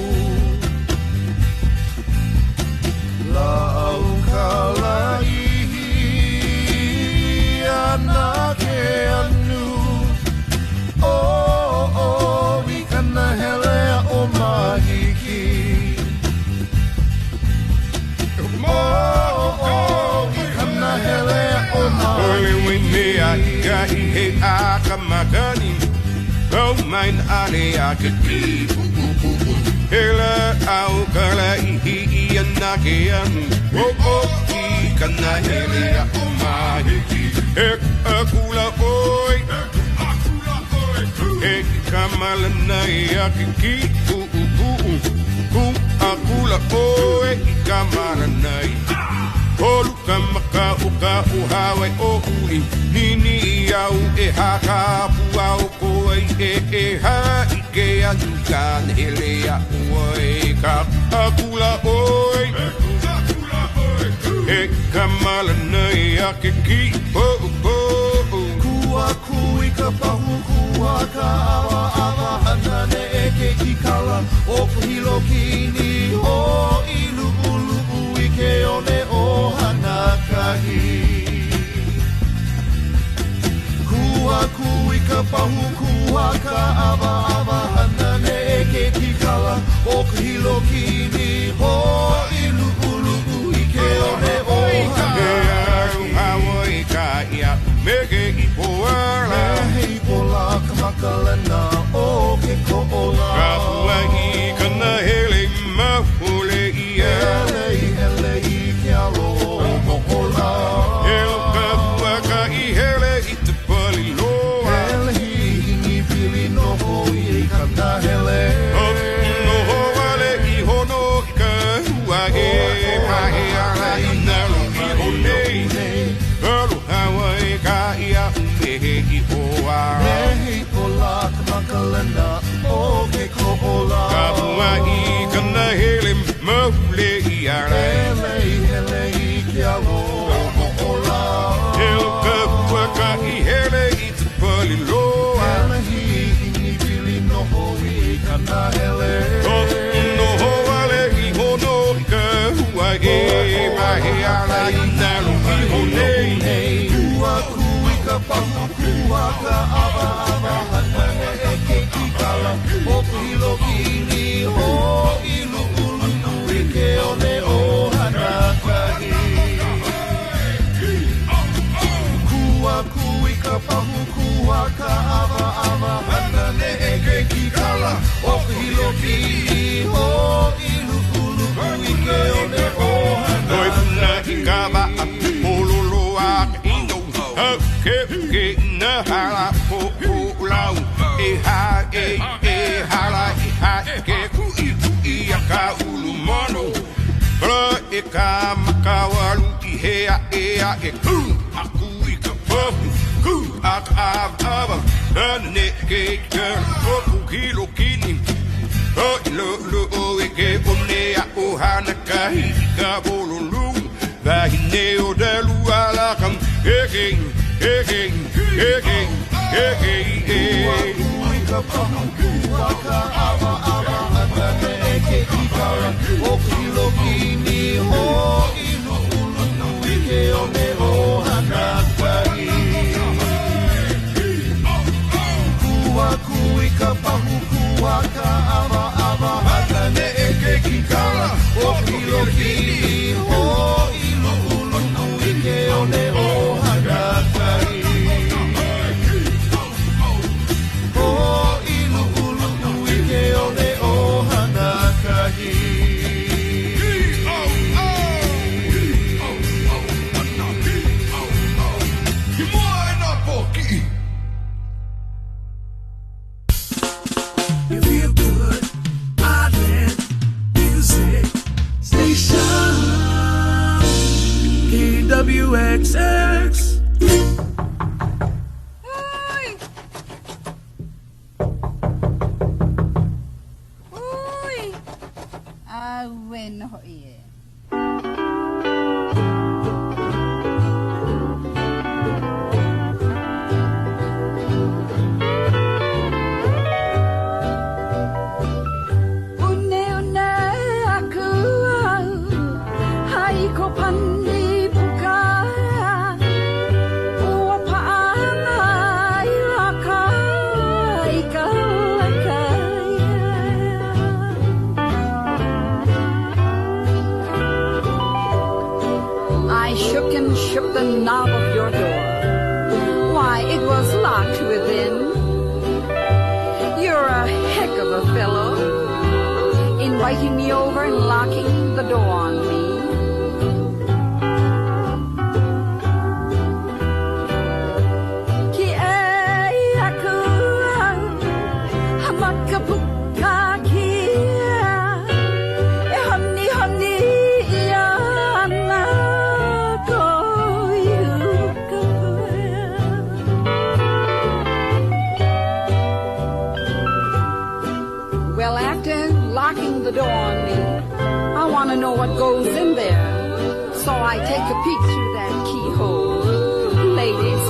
S10: i he a ka makani Kau mai na ale a ke ki He la au ka la i hi i ana ke anu O o i ka na hele a o mahi He akula oi He ka malana i a ke ki u u u Ku akula oi i ka malana i Holu ka maka o ka o hawe o uli Nini i au e haka pua o koe e e ha i ke anu ka hele a ue ka akula oi E ka malana i a ke ki po po
S7: Kua ku i ka pahu kua ka awa awa hana ne e ke kikala o ka hilo kini o i lu'u lu'u i ke one o Hanakahi. Kua ku i ka pahu kua ka awa awa hana ne e ke kikala o ka hilo kini o i lu'u lu'u i ke one o Hanakahi.
S10: Hawaii ka ia mege i poala
S7: Me hei pola ka makalena o ke ko'ola.
S10: Ka pua i kana hele mahule ia
S7: Hele i hele i ke alo o mo'ola.
S10: Hele ka pua ka i hele i te pali loa
S7: Hele hi hingi pili noho i kana hele.
S10: Noho wale i hono i ka hua e Mahe ala i nalo i hone Alo Hawaii ka ia umehe i hoa
S7: Me hei pola ka makalena o ke ko'ola.
S10: Ka pua i kana hele mahule i ala
S7: Hele i hele i ke alo o mo'ola.
S10: Hele ka pua ka i hele i te pali loa
S7: Hele hi hingi pili noho i kana hele.
S10: Noho wale i hono i ka hua e Mahe ala i nalo i hone
S7: Kua ku i ka pahu kua ka awa awa hana ne e ke kikala o ka hilo kini o i lu'u lu'u i ke one o Hanakahi. Kua ku i ka pahu kua ka awa awa hana ne e ke kikala o ka hilo kini o i lu'u lu'u i ke one o
S10: Toi
S7: Hanakahi.
S10: puna i ka waa Pololo a ka ino Hau ke ke na hala po po lau E ha e e hala i ha ke ku i ku i a ka ulu mano Kala e ka makawalu i hea e a e ku Aku i ka pahu ku a ka awa awa Ana ne ke ke oku kilo kini O i lo lo o e ke one a o hana kahi i ka bolo lu Vahine o dalu ala kam E ke e ke e ke e ke e
S7: Kua ku i ka pahu kua ka awa awa hana ne e ke kikala o ka hilo kini o i lu'u lu'u i ke one o Hanakahi. Kua ku i ka pahu kua ka awa awa hana ne e ke kikala o ka hilo kini o i lu'u lu'u i ke one o Hanakahi. O i lu'u lu'u i ke one o Hanakahi.
S11: You feel good, Island Music Station, KWXX.
S12: Uy! Uy! Awe no ho'i e. Une une aku au, hai ko pani puka. Ua pa'a mai laka i ka kai. I shook and shook the knob of your door. Why, it was locked within. You're a heck of a fellow, inviting me over and locking the door on me. Ki'ei aku au, a ma ka puka kia, e honi honi ia ana ko iu ka Well, after locking the door on me, I want to know what goes in there. So I take a peek through that keyhole. Ladies,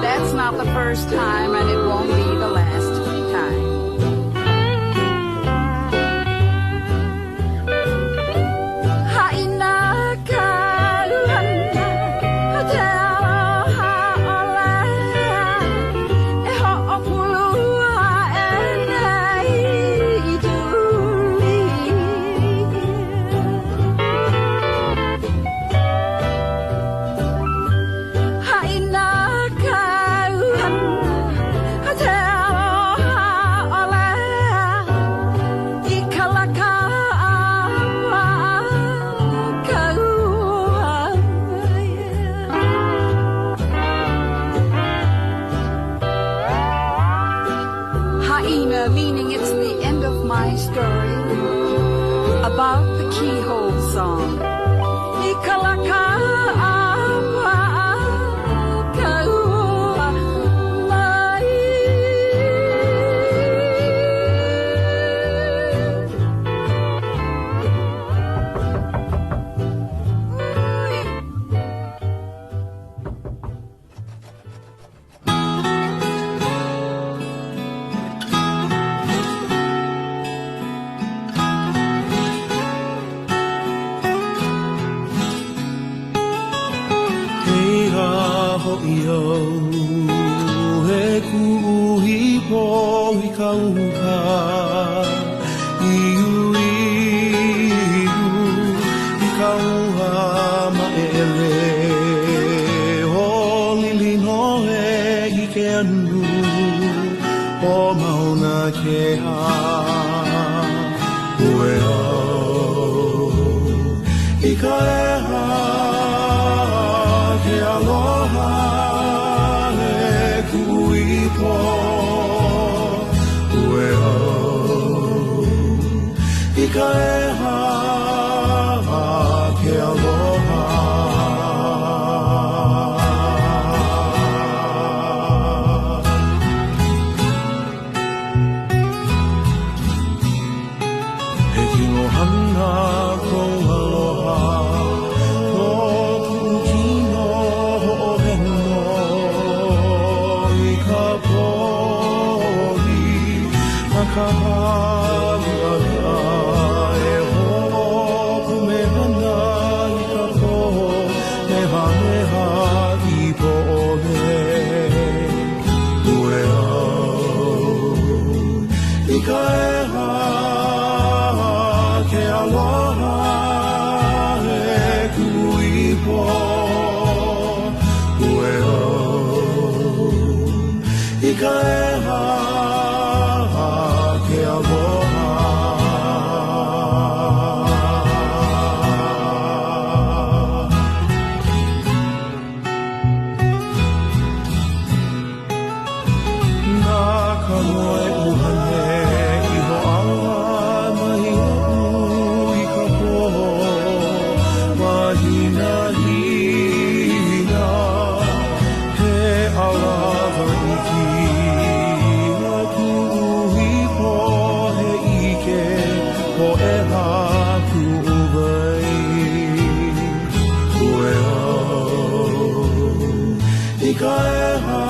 S12: that's not the first time, and it won't be the last time. Haina ka luhana, te aloha ole. E ho'opulua e nei i tuli. Haina ka uhana, te aloha ole. I ka laka a ka ua. Haina, meaning it's the end of my story about the keyhole song. I ka laka a ka ua mai.
S7: Hei a ho'i au, he kuʻu ipo i ka uka, i uiu, i ka ua maʻele, o Lilinoe i ke anu, o Mauna Kea. Ue au, i ka ʻeha, ke aloha e kuʻu ipo. Ue au, i ka ʻeha, ke aloha. He kino hana kou aloha, ko kuʻu kino hoʻoheno i ka poli, a ka hāliʻaliʻa e hoʻopumehana i ka pō, mehameha i poʻole. Ue au, i ka ʻeha, ke aloha e kuʻu ipo. Ue au, i ka ʻeha, ke aloha. Na ka moe uhane i hoʻāla mai iaʻu i ka pō, mahina hina, he ʻalawa iki a kuʻu ipo he ʻike poʻeha kuʻu wai. Ue au, i ka ʻeha,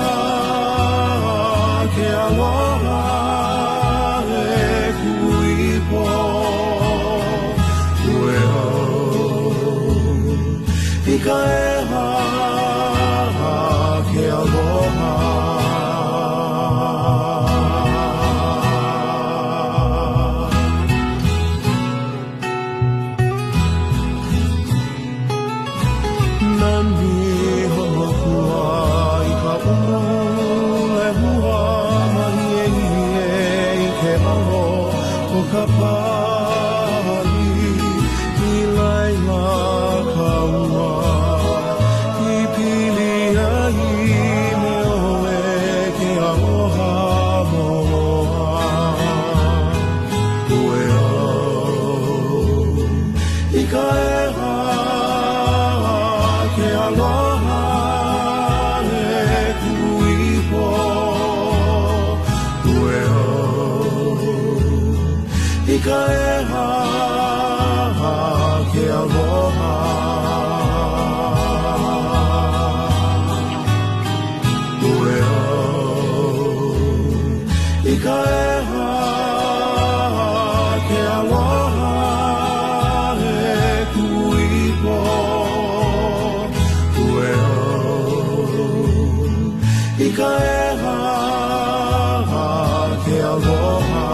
S7: ke aloha e kuʻu ipo. Ue au, i ka ʻeha, ke aloha. Nani Honokua i ka ulu ke aloha e kuʻu ipo. Ue oh, i ka ʻeha ke aloha. Ue oh, i ka ʻeha ke aloha e kuʻu ipo. Ue oh, i ka ʻeha ke aloha.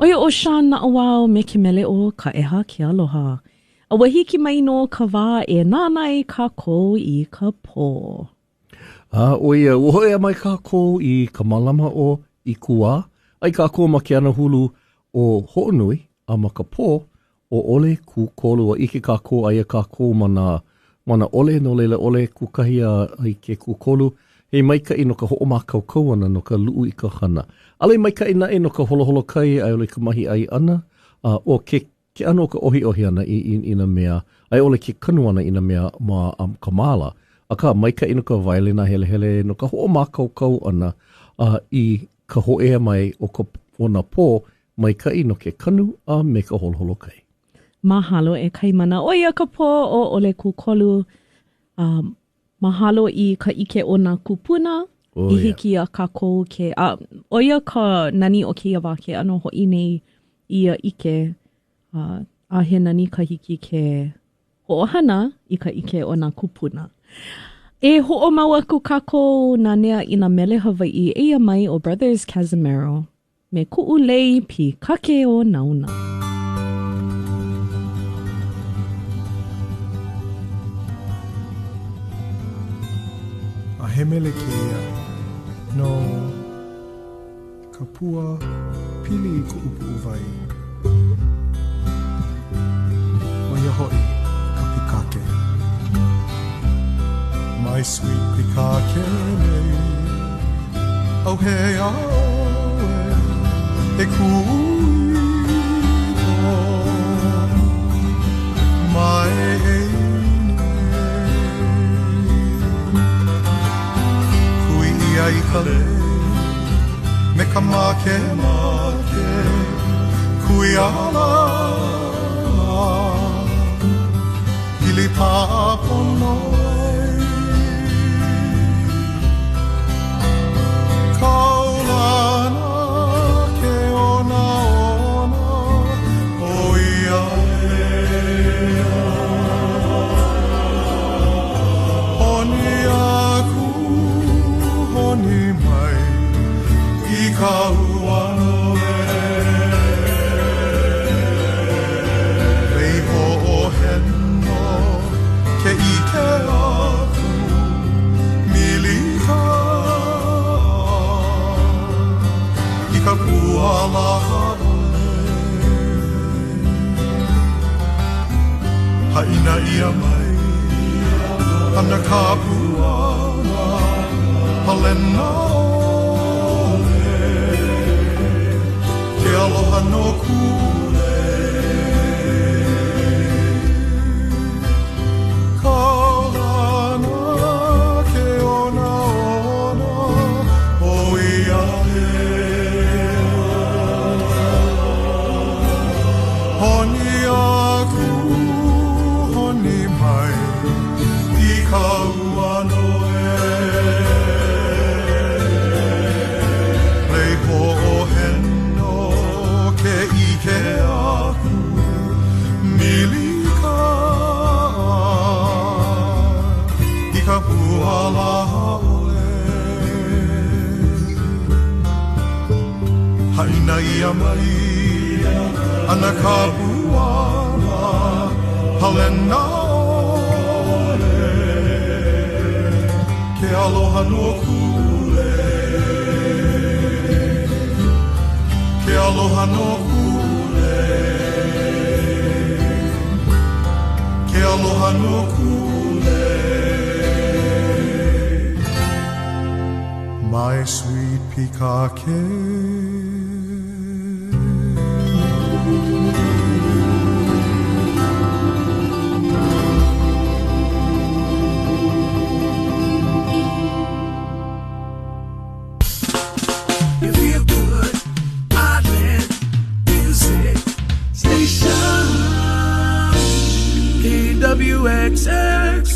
S3: ʻO ia ʻo Sean Naʻauao me ke mele ʻo Ka ʻEha Ke Aloha. A ua hiki mai nō ka wā e nānā ai kākou i ka pō.
S2: A ʻo ia, ua hōʻea mai kākou i ka malama ʻo ʻIkuwā, ai kākou ma ke anahulu ʻo Hoʻonui, a ma ka pō ʻo ʻOle Kūkolu, a ʻike kākou aia kākou ma nā ma nā ʻole, no laila ʻole kūkahi a i ke kūkolu, he maikaʻi no ka hoʻomākaukau ʻana no ka luʻu i ka hana. ʻAʻole maikaʻi naʻe no ka holoholo kai a i ʻole ka mahiʻai ʻana, a ʻo ke ke ʻano o ka ʻohiʻohi ʻana i, i, i nā mea, a i ʻole ke kanu ʻana i nā mea ma ka māla. Akā, maikaʻi no ka waele nāhelehele, no ka hoʻomākaukau ʻana a i ka hōʻea mai o ka o nā pō maikaʻi no ke kanu a me ka holoholo kai.
S3: Mahalo e Kaimana. ʻO ia ka pō ʻo ʻOle Kūkolu. A mahalo i ka ʻike o nā kūpuna i hiki iā kākou ke, a ʻo ia ka nani o kēia wā ke ʻano hoʻi nei i ia ʻike, a, a he nani ka hiki ke hoʻohana i ka ʻike o nā kūpuna. E hoʻomau aku kākou nanea i nā mele Hawaiʻi eia mai ʻo Brothers Cazimero me Kuʻu Lei Pīkake Onaona.
S4: A he mele kēia no ka pua pili i kuʻu puʻuwai. ʻO ia hoʻi ka pikake. My sweet pikake lei, ʻauhea ʻoe e kuʻu ipo mai nei. Kui ʻia i ka lei me ka makemake kui ala pili paʻa pono ai. Kaulana ke onaona o ia ea. Honi aku, honi mai i ka ua noe. Lei hoʻoheno ke ʻike aku milika i ka pua laha ʻole. Haʻina ʻia mai ana ka puana palena ʻole ke aloha no Kule. Kaulana ke onaona o ia ea. Honi aku, honi mai i ka ua noe. Lei hoʻoheno ke ʻike aku milika i ka pua laha ʻole. Haʻina ʻia mai ana ka puana palena ʻole ke aloha no Kule. aloha no Kule. Ke aloha no Kule. My sweet pikake.
S11: You feel good. Island Music Station. KWXX.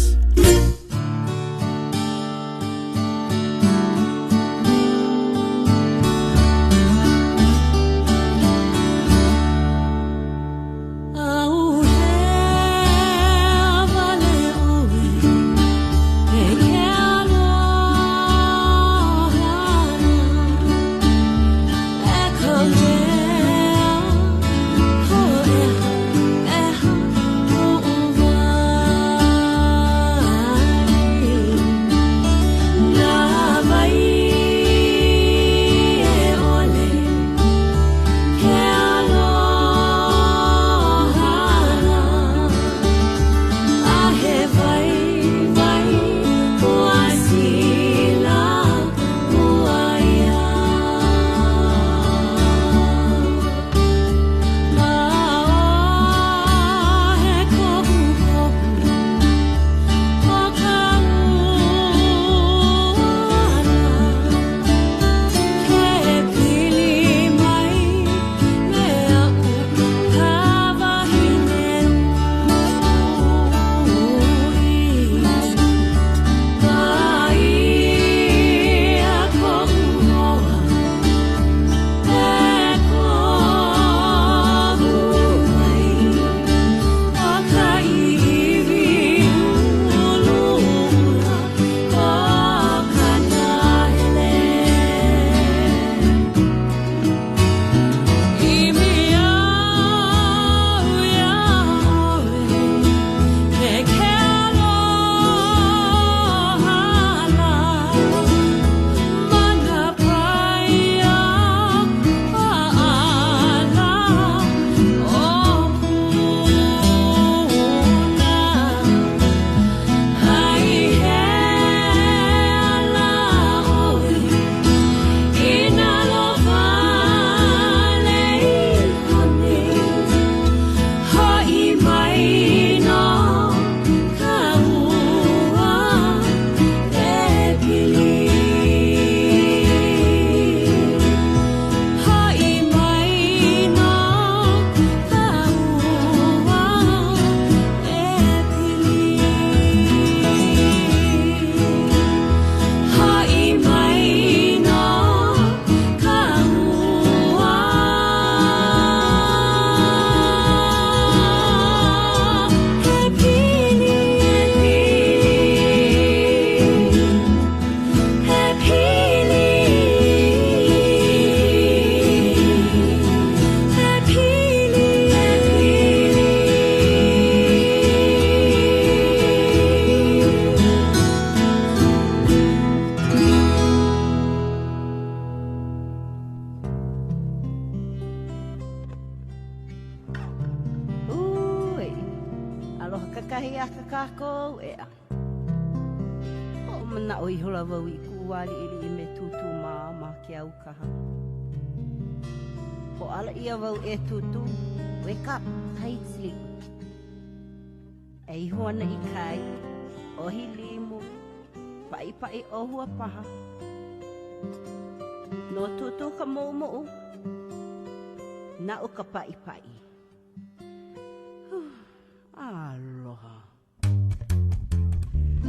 S13: Ui, aloha kakahiaka kākou, ʻeā. Hoʻomanaʻo ihola wau i kuʻu wā liʻiliʻi me Tūtū mā ma Keaukaha. Hoʻāla ʻia wau e Tūtū, wake up, tight sleep. E iho ana i kai, ʻohi limu, paʻipaʻi ʻōhua paha. No Tūtū ka muʻumuʻu, naʻu ka paʻipaʻi. Aloha.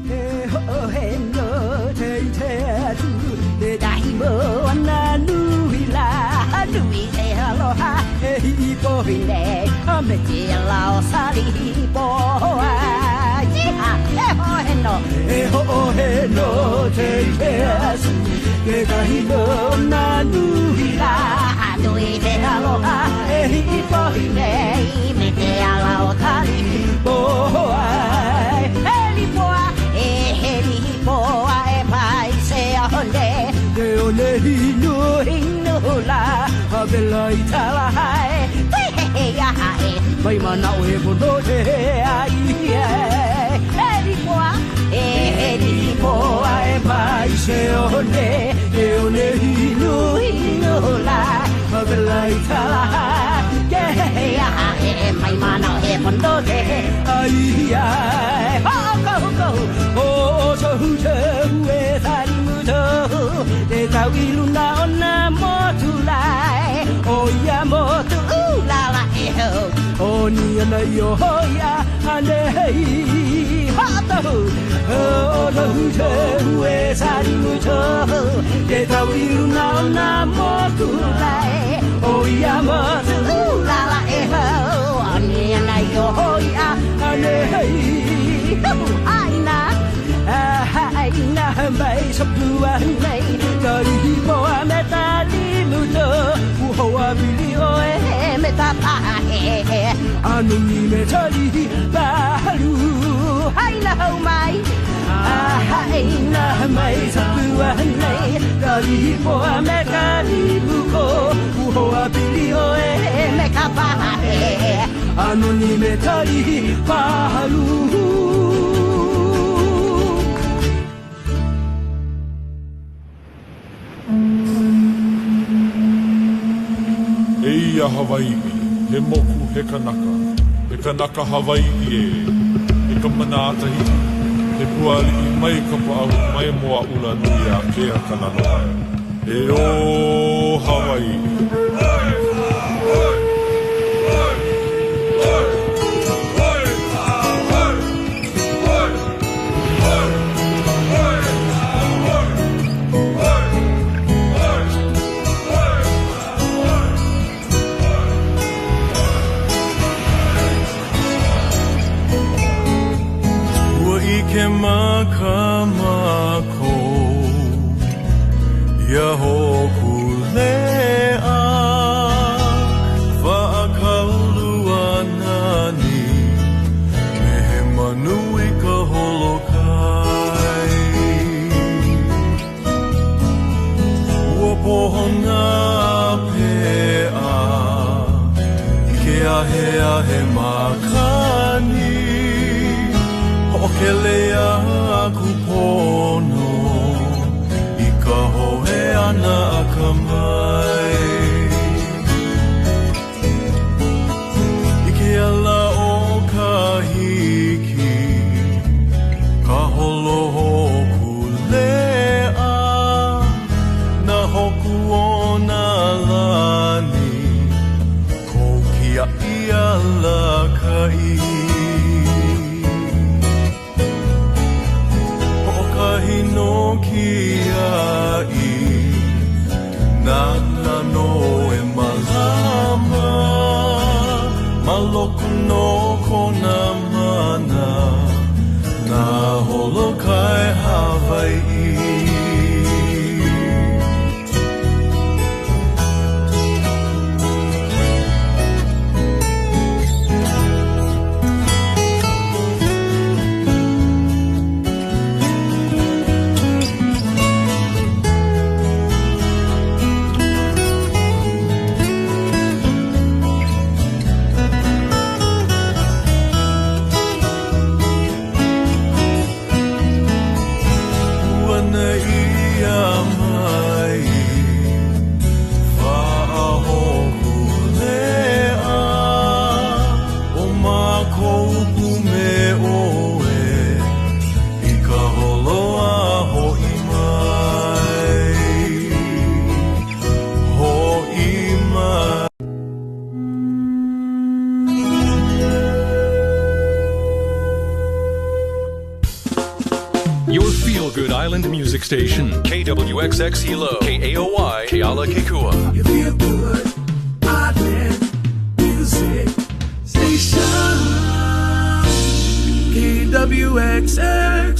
S14: He hoʻoheno te atu Te dahi moana nui la Nui te aloha e hipohi nei A me te ala o Salipoa Jiha, e hoʻoheno
S7: E hoʻoheno te atu Te dahi moana nui la
S14: Nui te aloha e hipohi nei Me te ala o Salipoa E lipoa, e he lipoa e pai se ole
S7: Te ole hino
S14: hino la A wela i talahai Te he he a e Mai mana'o he pono te ai E lipoa E lipoa e mai se one E one hinu hinu la A wela i talahai Ke he a e mai mana'o he pono te ai ai Ho ko ho O so hu te ue sari mu to Te tau i luna o nā motu lai O ia motu u la la e ho O ni ana i o hoi a anei Ha tahu O so hu te ue sari mu to Te tau i luna o nā motu lai O ia motu u la la e ho O ni ana i o hoi a anei Aina Aina mai sa pua nei Ka ipo a me ta limuto Uhoa vili oe me ta pahe Anu ni me tari paharu Haina hau mai Haina mai sa pua nei Ka ipo a me ta limuko Uhoa vili oe me ka pahe Anu ni me tari paharu
S15: Eia Hawaiʻi, he moku, he kanaka, he kanaka Hawaiʻi ē. I ka mana a Tahiti, he pua aliʻi mai Kapaʻau mai Moaʻula nui ākea ka nalo. E ō Hawaiʻi!
S4: Ua ʻike maka mākou iā Hōkūleʻa Waʻa nani me he manu i ka holokai Ua pohō nā peʻa i ke aheahe makani Hoʻokele aku pono i ka hoe ʻana a ka mai I ke ala o Kahiki ka holo Hōkūleʻa Nā hōkū o nā lani Kou kiaʻi alakaʻi Hoʻokahi nō kiaʻi Nāna nō e mālama Ma loko nō o kona mana Nā holokai Hawaiʻi. Puana ʻia mai Waʻa Hōkūleʻa ʻO mākou pū me ʻoe i ka holo a hoʻi mai Hoʻi mai.
S5: Your feel good island music station, KWXX Hilo, KAOI, Kealakekua.
S11: You feel good, island music station. KWXX.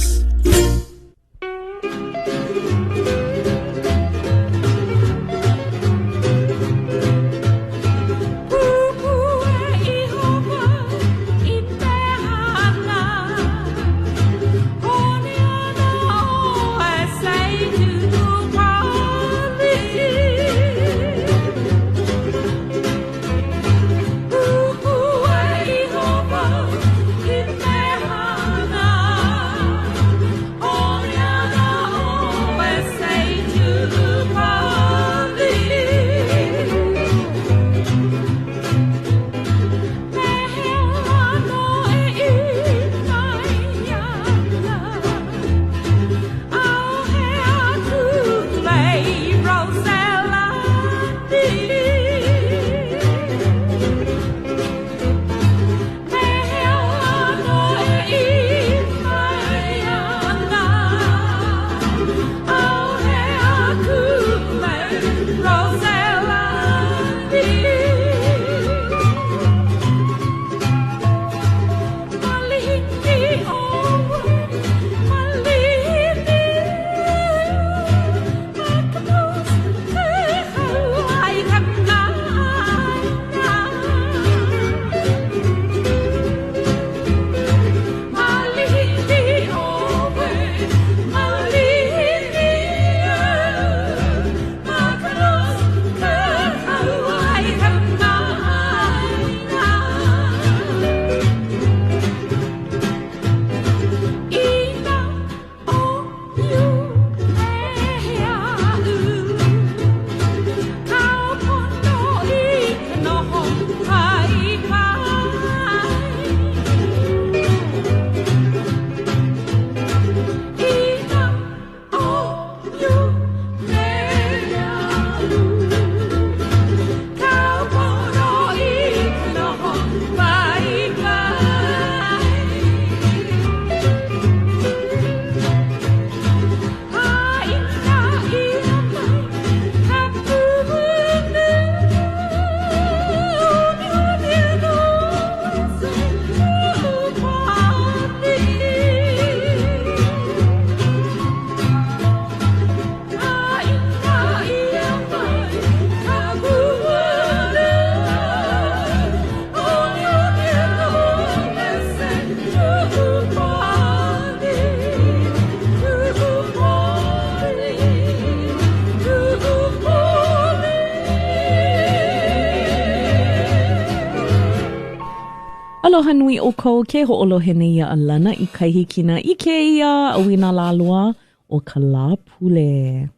S3: Aloha nui ʻoukou ke hoʻolohe nei iā ʻAlana i Kai Hikina i kēia ʻauinalā loa o ka Lāpule.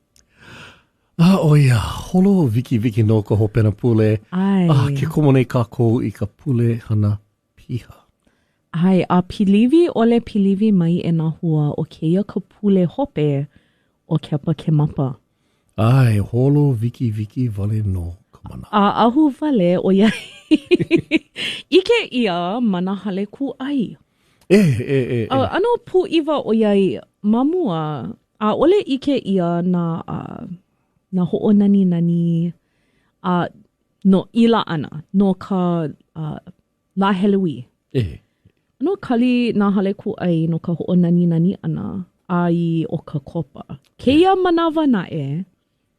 S2: A ʻo ia, holo wikiwiki nō ka hopena pule.
S3: ʻAe.
S2: A ke komo nei kākou i ka pule hana piha.
S3: ʻAe, a piliwi ʻole piliwi mai e nā hoa ʻo kēia ka pule hope o Kepakemapa.
S2: ʻAe, holo wikiwiki wale nō ka manawa.
S3: A ahuwale ʻoiai ʻike ʻia ma nā hale kūʻai.
S2: E, e, e, e.
S3: A ʻano pūʻiwa ʻoiai ma mua, ʻaʻole ʻike ʻia nā, nā hoʻonaninani a no i laʻana no ka lā Helawī.
S2: E.
S3: ʻAno kali nā hale kūʻai no ka hoʻonaninani ʻana a i ʻOkakopa. Kēia manawa naʻe,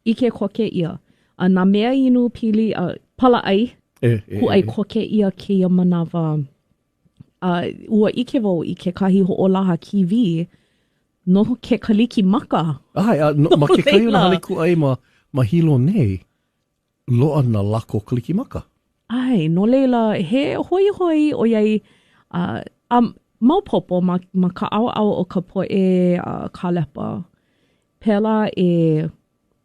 S3: ʻike koke ʻia a nā mea inu pili a palaʻai,
S2: e, e,
S3: kūʻai
S2: e.
S3: koke ʻia kēia manawa. A ua ʻike wau i kekahi hoʻolaha kīwī no ke Kalikimaka.
S2: ʻAe, a no, ma kekahi o nā hale kūʻai ma, ma Hilo nei, loaʻa nā lako Kalikimaka.
S3: ʻAe, no laila, he hoihoi ʻoiai, a, a maopopo ma, ma ka ʻaoʻao o ka poʻe kālepa, pēlā e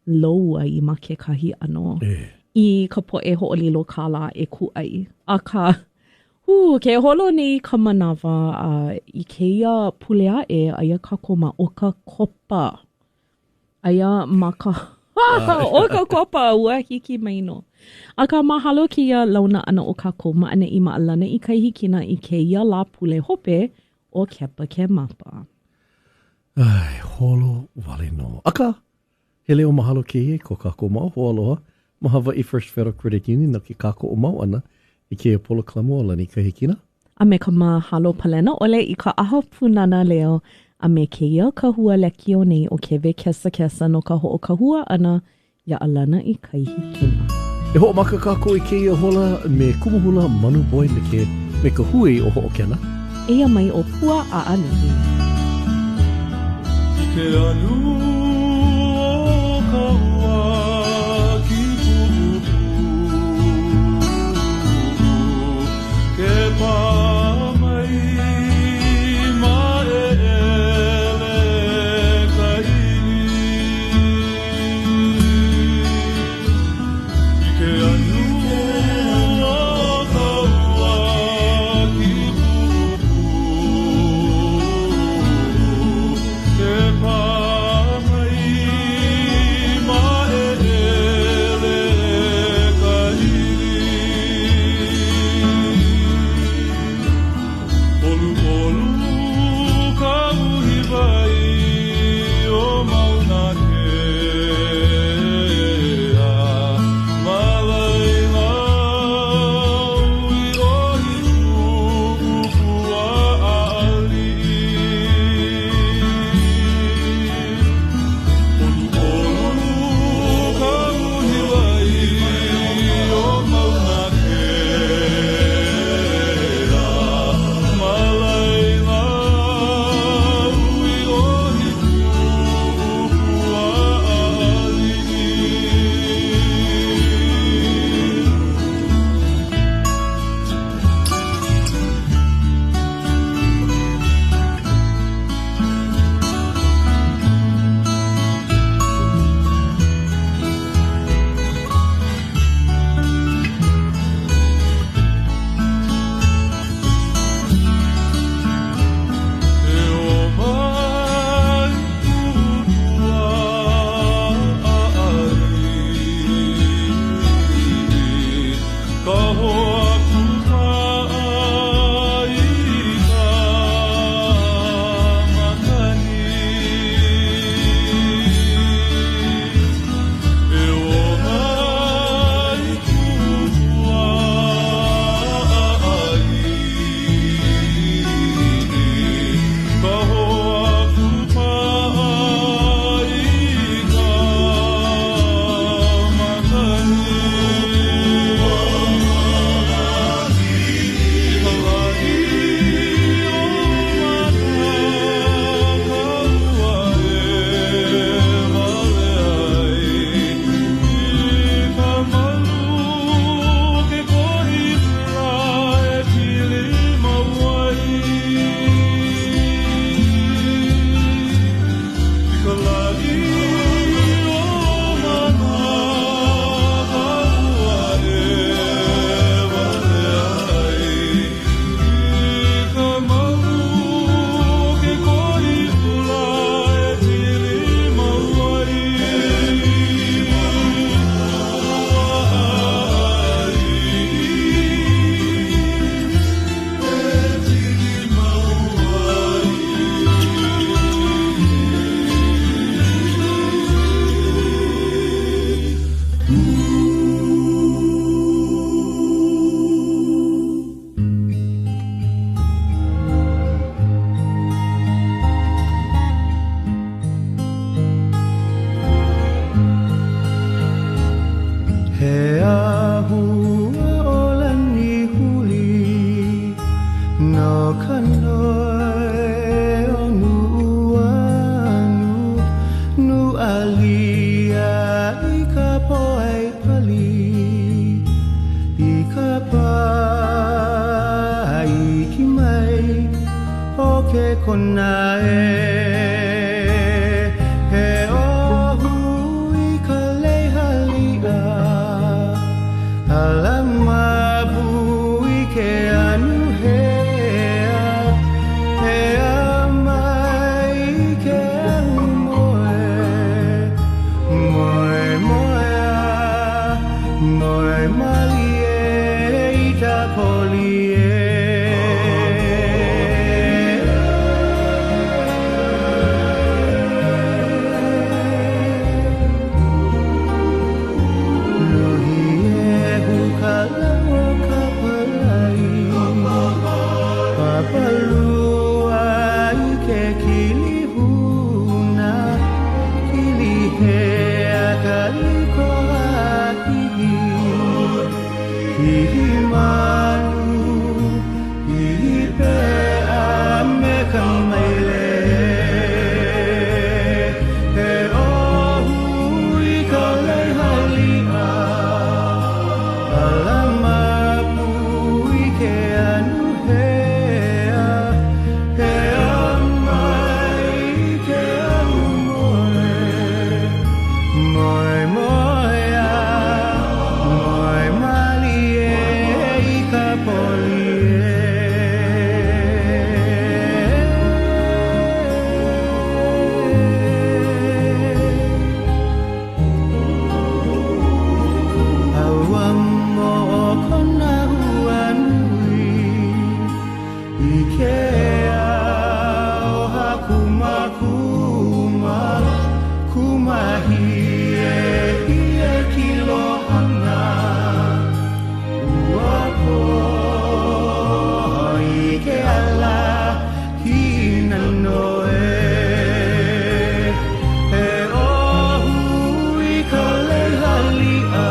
S3: lou ai ma kekahi ʻano
S2: e.
S3: i ka poʻe hoʻolilo kālā e kūʻai. Akā, hū, ke holo nei ka manawa a i kēia pule aʻe, aia kākou ma ʻOkakopa. Aia ma ka ʻOkakopa, ua hiki mai nō. Akā, mahalo kēia launa ʻana o kākou ma ʻaneʻi ma ʻAlana i Kai Hikina i kēia Lāpule hope o Kepakemapa.
S2: Ai, holo wale nō. Akā, he leo mahalo kēia i ko kākou mau hoaaloha ma Hawaii First Federal Credit Union no ke kākoʻo mau ʻana i kēia polokalamu ʻAlana i Ka Hikina.
S3: A me ka mahalo palena ʻole i ka ʻAha Pūnana Leo a me kēia kahua lekiō nei ʻo Keve Kesakesa no ka hoʻokahua ʻana iā ʻAlana i Kai Hikina.
S2: E hoʻomaka kākou i kēia hola me Kumu Hula Manu Boy me ke me ka hui ʻo Hoʻokena.
S3: Eia mai ʻo Pua ʻAʻaliʻi.
S15: I ke anu o ka ua Kīpuʻupuʻu Ke pā mai maʻeʻele ka ʻili I ke anu o ka ua Kīpuʻupuʻu Ke pā.
S7: kona e. He ohu i ka lei hali'a, ala mapu i ke anuhea, hea mai i ke aumoe, moe moea, moe malie i ta poli e. Luhi e hukala o ka palai, papalua i ke kili huna, kili hea ka iko ahihi, kihi malu, kihi pea me ka maile. He ohu i ka lei hali'a, ala mapu i ke anuhea, hea mai i ke aumoe, moe moea, moe malie i ka poli e. Auamo o kona hua nui, i ke ao hakumakuma, kumahie hie kilohana, ua po i ke ala hina noe. He ohu i ka lei hali'a,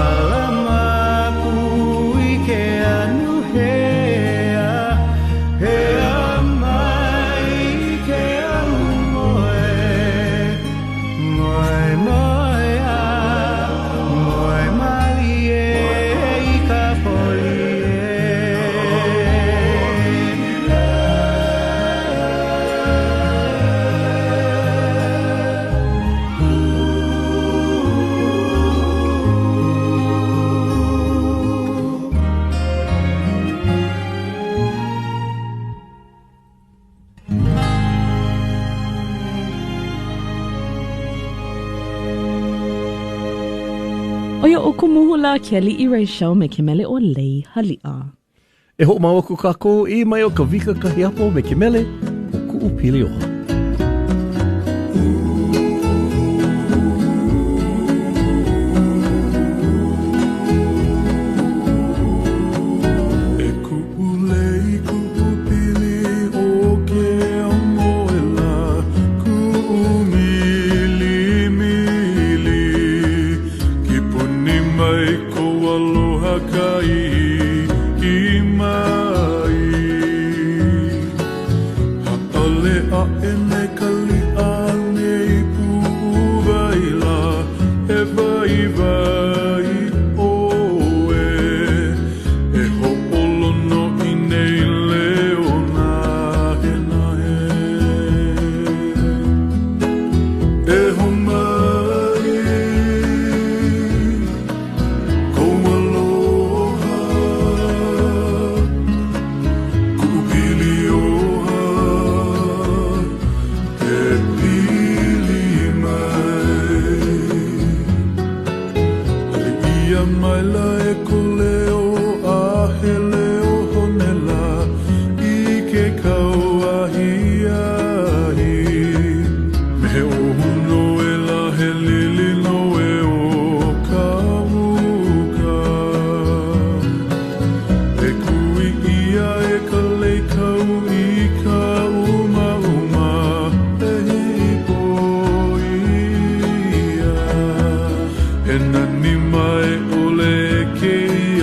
S7: ala mapu i ke anuhea, hea mai i ke aumoe, moe moea, moe malie i ka poli e.
S3: ʻO ia ʻo Kumuhula Keliʻi Rachelle me ke mele ʻo Lei Haliʻa.
S2: E hoʻomau aku kākou i mai o Kawika Kahiapo me ke mele ʻo Kuʻu Pilioha.
S15: E kuʻu lei, kuʻu pili o ke aumoe lā, kuʻu milimili, ke puni mai kou aloha ka i mai. Haʻale aʻe nei ka liʻa nei puʻuwai lā, e waiwai ʻoe, e hoʻolono i nei leo nahenahe. E hō mai kou aloha, kuʻu pilioha, e pili mai. Hale ʻia maila e ko leo a he leo hone lā, i ke kauahiahi. Me he ʻohu noe lā, he lili noe o ka muka. E kui ʻia e ka lei kau i ka umauma, e hipo ia. He nani mae ʻole kēia.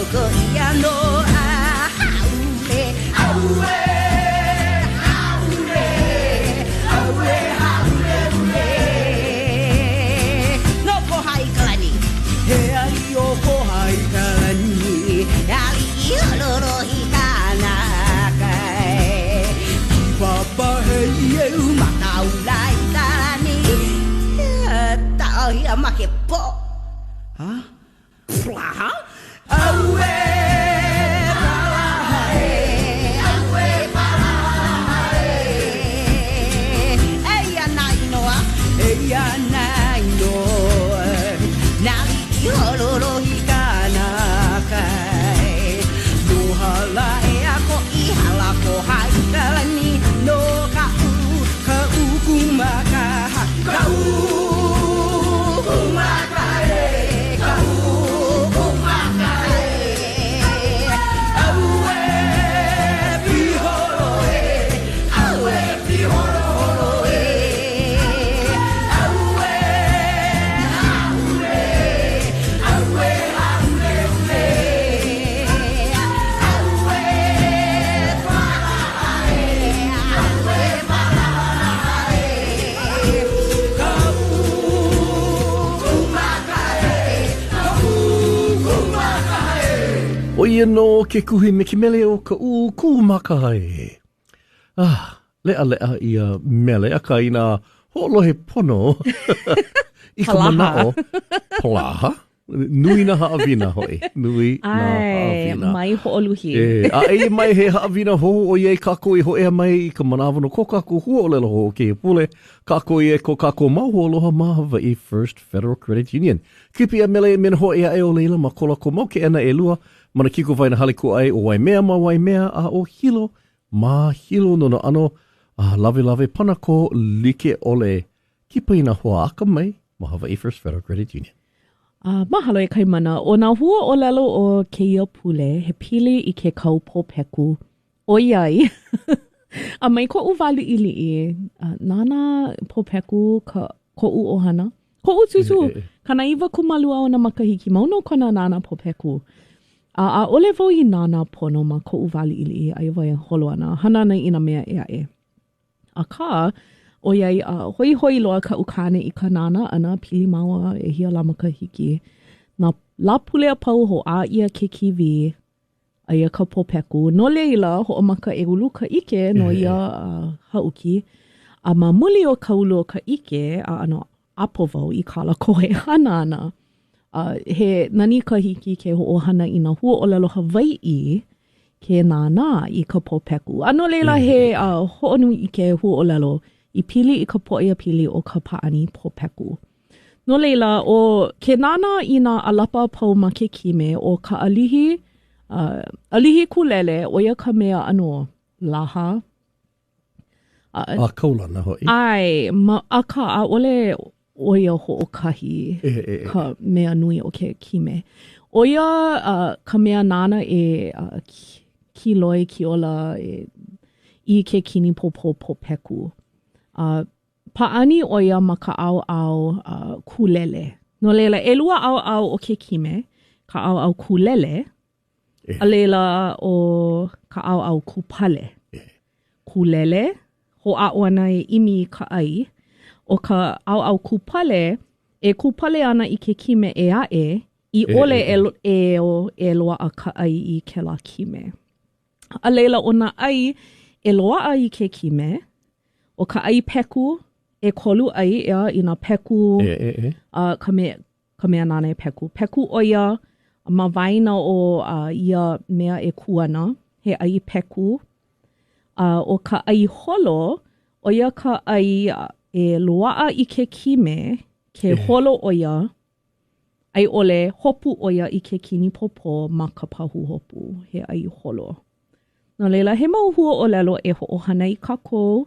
S13: Hoʻoloko ʻia nō a hāʻule, ʻAuē, hāʻule, ʻAuē, hāʻuleʻule. No Kohāikalani. He aliʻi ʻo Kohāikalani. He aliʻi hololohi kanaka. Kīpapa heiʻeu makaula i ka lani. Taʻohia ma ke poʻo. Huh? Plaha? Auē palaha ē, auē palaha ē. Eia nā inoa, eia nā inoa. Nā aliʻi hololohi kanaka ē. No Halaʻea koʻi hala Kohāikalani no Kaʻū, Kaʻū kumakaha, Kaʻū kumakaha ē, Kaʻū kumakaha ē. Auē piholo ē, auē piholoholo ē. Auē hāʻule, auē hāʻuleʻule. Auē palaha ē, auē palaha ē. Kaʻū kumakaha ē, Kaʻū kumakaha ē.
S2: ʻO ia nō ke kuhi me ke mele o Kaʻū Kūmakaha ē. Ah, leʻaleʻa ia mele, akā inā hoʻolohe pono i ka manaʻo, palaha, nui nā haʻawina hoʻi, nui nā haʻawina.
S3: mai hoʻoluhi.
S2: E, a eia mai he haʻawina hou ʻoiai kākou i hōʻea mai i ka manawa no ko kākou huaʻōlelo hou o kēia pule, kākou e ko kākou mau hoaloha ma Hawaii First Federal Credit Union. Kipi a mele me nā hoa ʻē aʻe o laila ma ko lākou mau keʻena ʻelua, ma nā kikowaena hale kūʻai o Waimea ma Waimea a ʻo Hilo ma Hilo no nā ʻano a lawelawe panakō like ʻole. Kipa i nā hoa akamai ma Hawaii First Federal Credit Union.
S3: A mahalo e Kaimana. ʻO nā hua ʻōlelo o kēia pule, he pili i ke kau pōpeku. ʻOiai, a mai koʻu wā liʻiliʻi, nānā pōpeku ka koʻu ʻohana. Koʻu tūtū, 92 ona makahiki, mau nō kona nānā pōpeku. A ʻaʻole wau i nānā pono ma koʻu wā liʻiliʻi, aia wau e holo ana, hana ana i nā mea ʻē aʻe. Akā, ʻoiai a hoihoi loa kaʻu kāne i ka nānā ʻana, pili māua ʻehia lā makahiki, nā Lāpule a pau hoʻā ʻia ke kīwī, aia ka pōpeku. No laila, hoʻomaka e ulu ka ʻike no ia haʻuki. A ma muli o ka ulu o ka ʻike, a ʻano ʻapo wau i kā lākou e hana ana. A he nani ka hiki ke hoʻohana i nā huaʻōlelo Hawaiʻi ke nānā i ka pōpeku. A no laila, he hoʻonui ʻike huaʻōlelo i pili i ka pōʻaiapili o ka pāʻani pōpeku. No laila, ʻo ke nānā i nā ʻālapa a pau ma ke kime, ʻo ka ʻalihi, uh, ʻalihi kūlele, ʻo ia ka mea ʻano laha.
S2: A, a kaulana hoʻi.
S3: ʻAe, ma, akā, ʻaʻole ʻo ia hoʻokahi e, e, e. ka mea nui o ke kime. ʻO ia uh, ka mea nāna e uh, kīloi, kiola e, i ke kinipōpō pōpeku. Uh, Pāʻani ʻo ia ma ka ʻaoʻao uh, kūlele. No laila, ʻelua ʻaoʻao o ke kime, ka ʻaoʻao kūlele, e. a laila ʻo ka ʻaoʻao kūpale. E. Kūlele, hoʻāʻo ana e ʻimi i ka ʻai. ʻO ka ʻaoʻao kūpale, e kūpale ana i ke kime ʻē aʻe, i ʻole e, e, e, e loaʻa ka ʻai i kēlā kime. A laila, ʻo nā ʻai e loaʻa i ke kime, ʻo ka ʻai peku, ʻekolu ʻai, ʻeā, i nā peku,
S2: e, e, e.
S3: A, ka, me, ka mea nāna e peku. Peku ʻo ia ma waena o a, ia mea e kū ana, he ʻai peku. A ʻo ka ʻai holo, ʻo ia ka ʻai e loaʻa i ke kime, ke holo ʻo ia, A i ʻole, hopu ʻo ia i ke kinipōpō ma ka pahuhopu, he ʻai holo. No laila, he mau huaʻōlelo e hoʻohana i kākou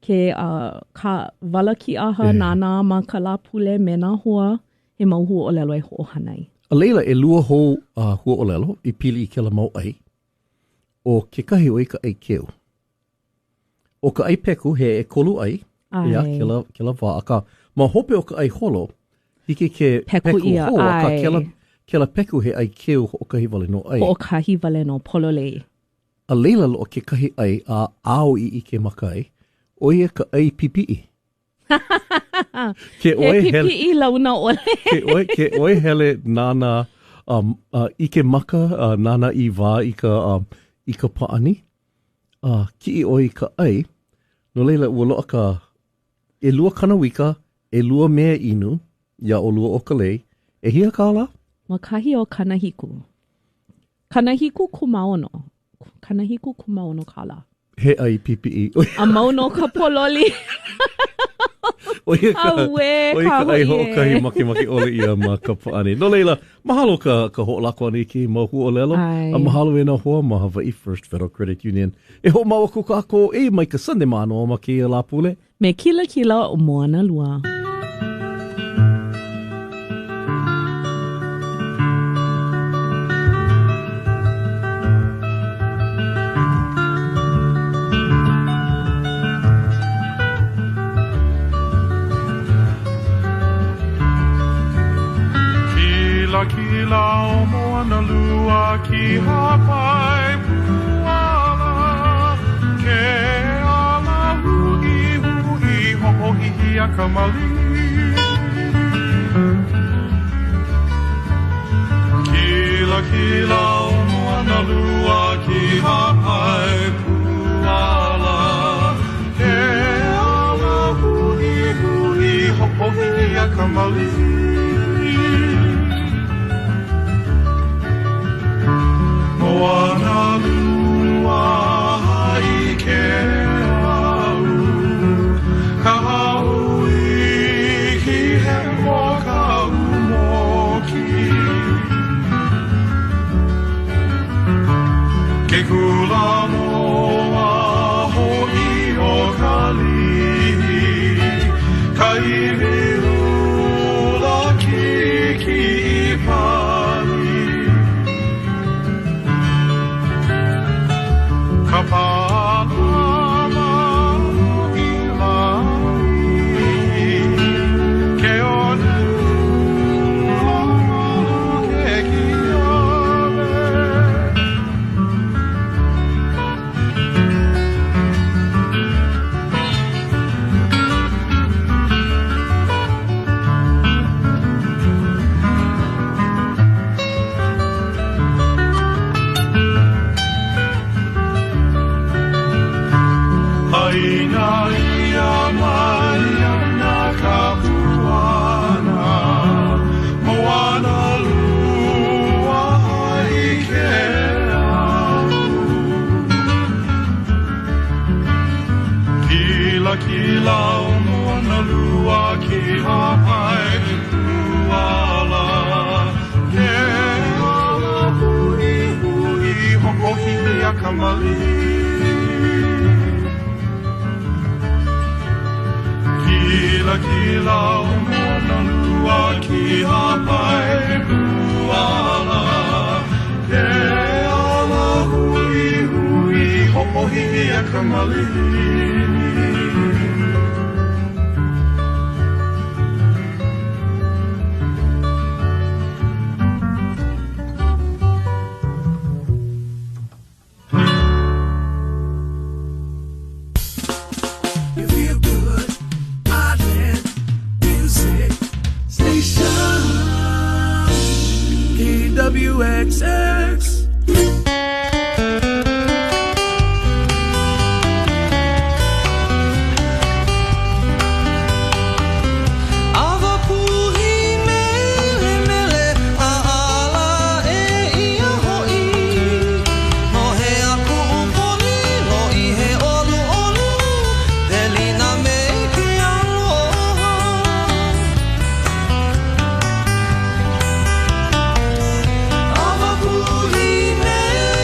S3: ke uh, ka wala kīʻaha nānā ma ka Lāpule me nā hoa, he mau huaʻōlelo e hoʻohana ai.
S2: A laila, ʻelua hou uh, huaʻōlelo i pili i kēlā mau ʻai. ʻO kekahi ʻo ia ka ʻai keu. ʻO ka ʻai peku, he ʻekolu ʻai, ʻeā, kēlā, kēlā wā, akā, ma hope o ka ʻai holo, hiki ke
S3: peku, peku
S2: hou, akā, kēlā, Kela peku he ʻai keu hoʻokahi wale nō ʻai.
S3: Hoʻokahi wale nō, pololei.
S2: A laila loaʻa kekahi ʻai a āu i ʻike maka ai, ʻo ia ka ʻai pipiʻi. Ke
S3: ʻoe he pipiʻi launa ʻole.
S2: Ke ʻoe, ke ʻoe hele nānā ʻike maka, nānā i wā i ka, i ka pāʻani, a kiʻi ʻoe i ka ʻai, no laila ua loaʻa ka ʻelua kanawika, ʻelua mea inu iā ʻolua ʻo Kalei, ʻehia kālā?
S3: Ma kahi o 70. 76. 76 kālā.
S2: He ʻai pipiʻi.
S3: A mau nō ka pōloli.
S2: ʻO ia ka,
S3: Auē,
S2: ʻo ia
S3: ka
S2: ka ʻai
S3: hoʻi ē.
S2: hoʻokahi makemake ʻole ʻia ma ka pāʻani. No laila, mahalo ka, ka hoʻolako ʻana i kēia mau huaʻōlelo.
S3: ʻAe.
S2: A mahalo e nā hoa ma Hawaii First Federal Credit Union. E hoʻomau aku kākou e mai ka Sunday Mānoa ma kēia Lāpule.
S3: Me Kilakila o Moanalua.
S4: Kilakila o Moanalua kīhāpai puala Ke ala huʻihuʻi hoʻohihi a ka malihini Kilakila o Moanalua kīhāpai puala Ke ala huʻihuʻi hoʻohihi a ka malihini Moanalua i ke au Ka hau iki hemo ka umoki Ke kula moa hoʻi o Kalihi Ka iwi ʻula kikiʻi pali Ka pālama i lani Ke one ʻula malu ke kiawe Haina ʻia mai ana ka puana Moanalua i ke au Kilakila o Moanalua kīhāpai puala Ke ala huʻihuʻi hoʻohihi a ka malihini Kilakila o Moanalua kīhāpai puala Ke ala huʻihuʻi hoʻohihi a ka malihini
S11: You feel good, Island Music Station, KWXX.
S1: Awa puhi mele mele a ala e ia hoʻi Nohea kuʻu poni loʻi he ʻoluʻolu Welina me ke aloha Awa puhi mele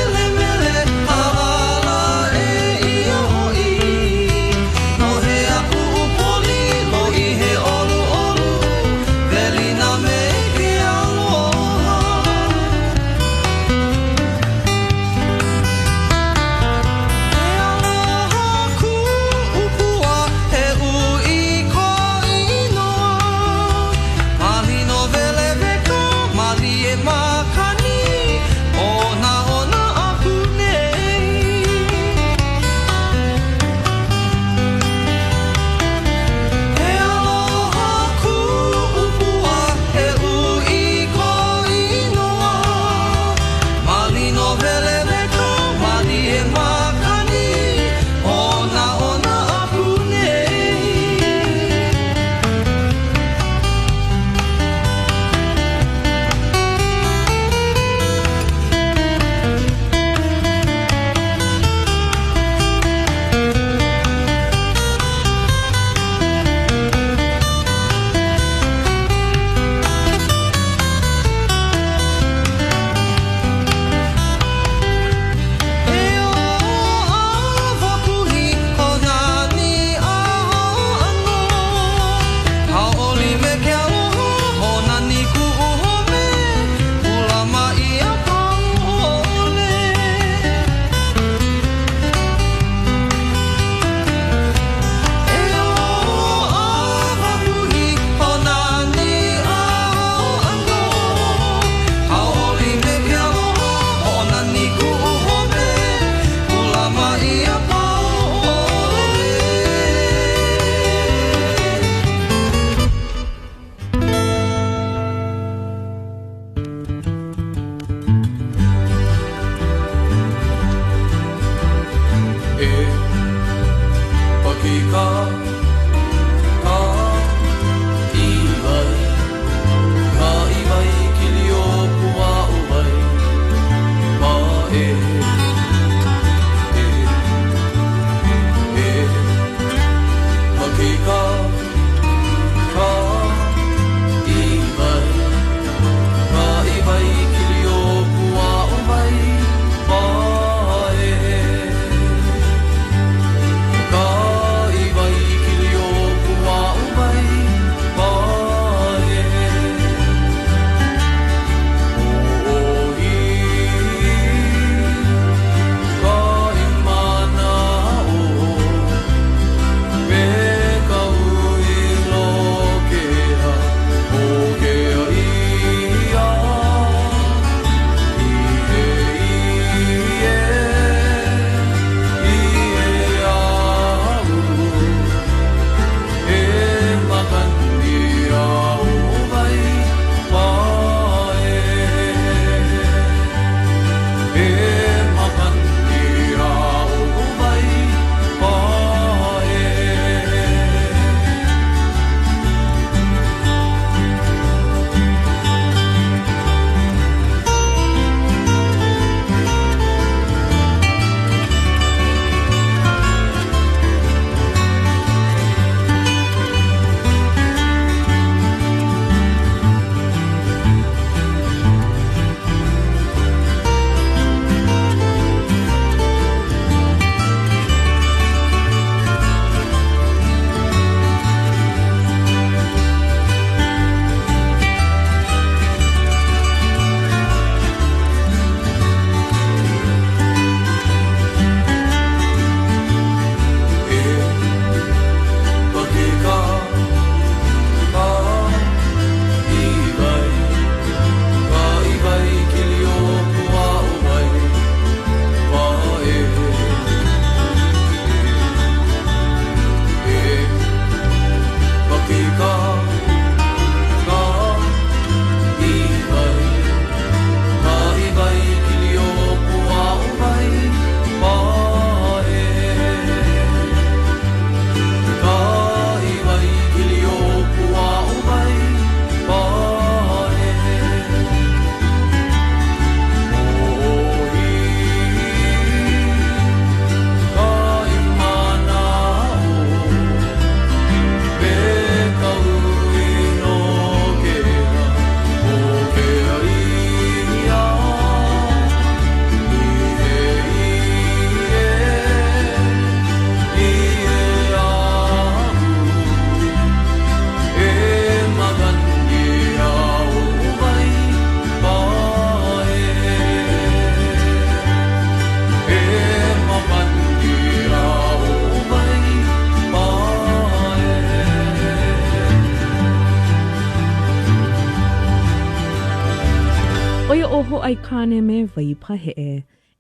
S3: Aikāne me Waipaheʻe.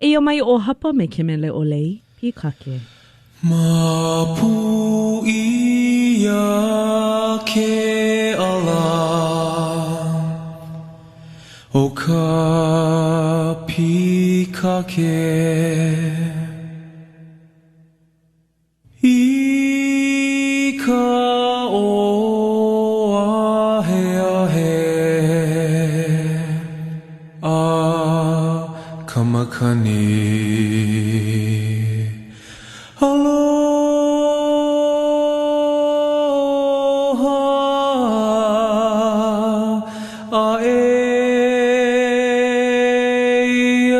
S3: Eia mai ʻo Hapa me ke mele ʻo Lei Pīkake.
S16: Mapu ʻia ke ʻala o ka pīkake. I ka ʻōaheahe a ka makani. Aloha aʻe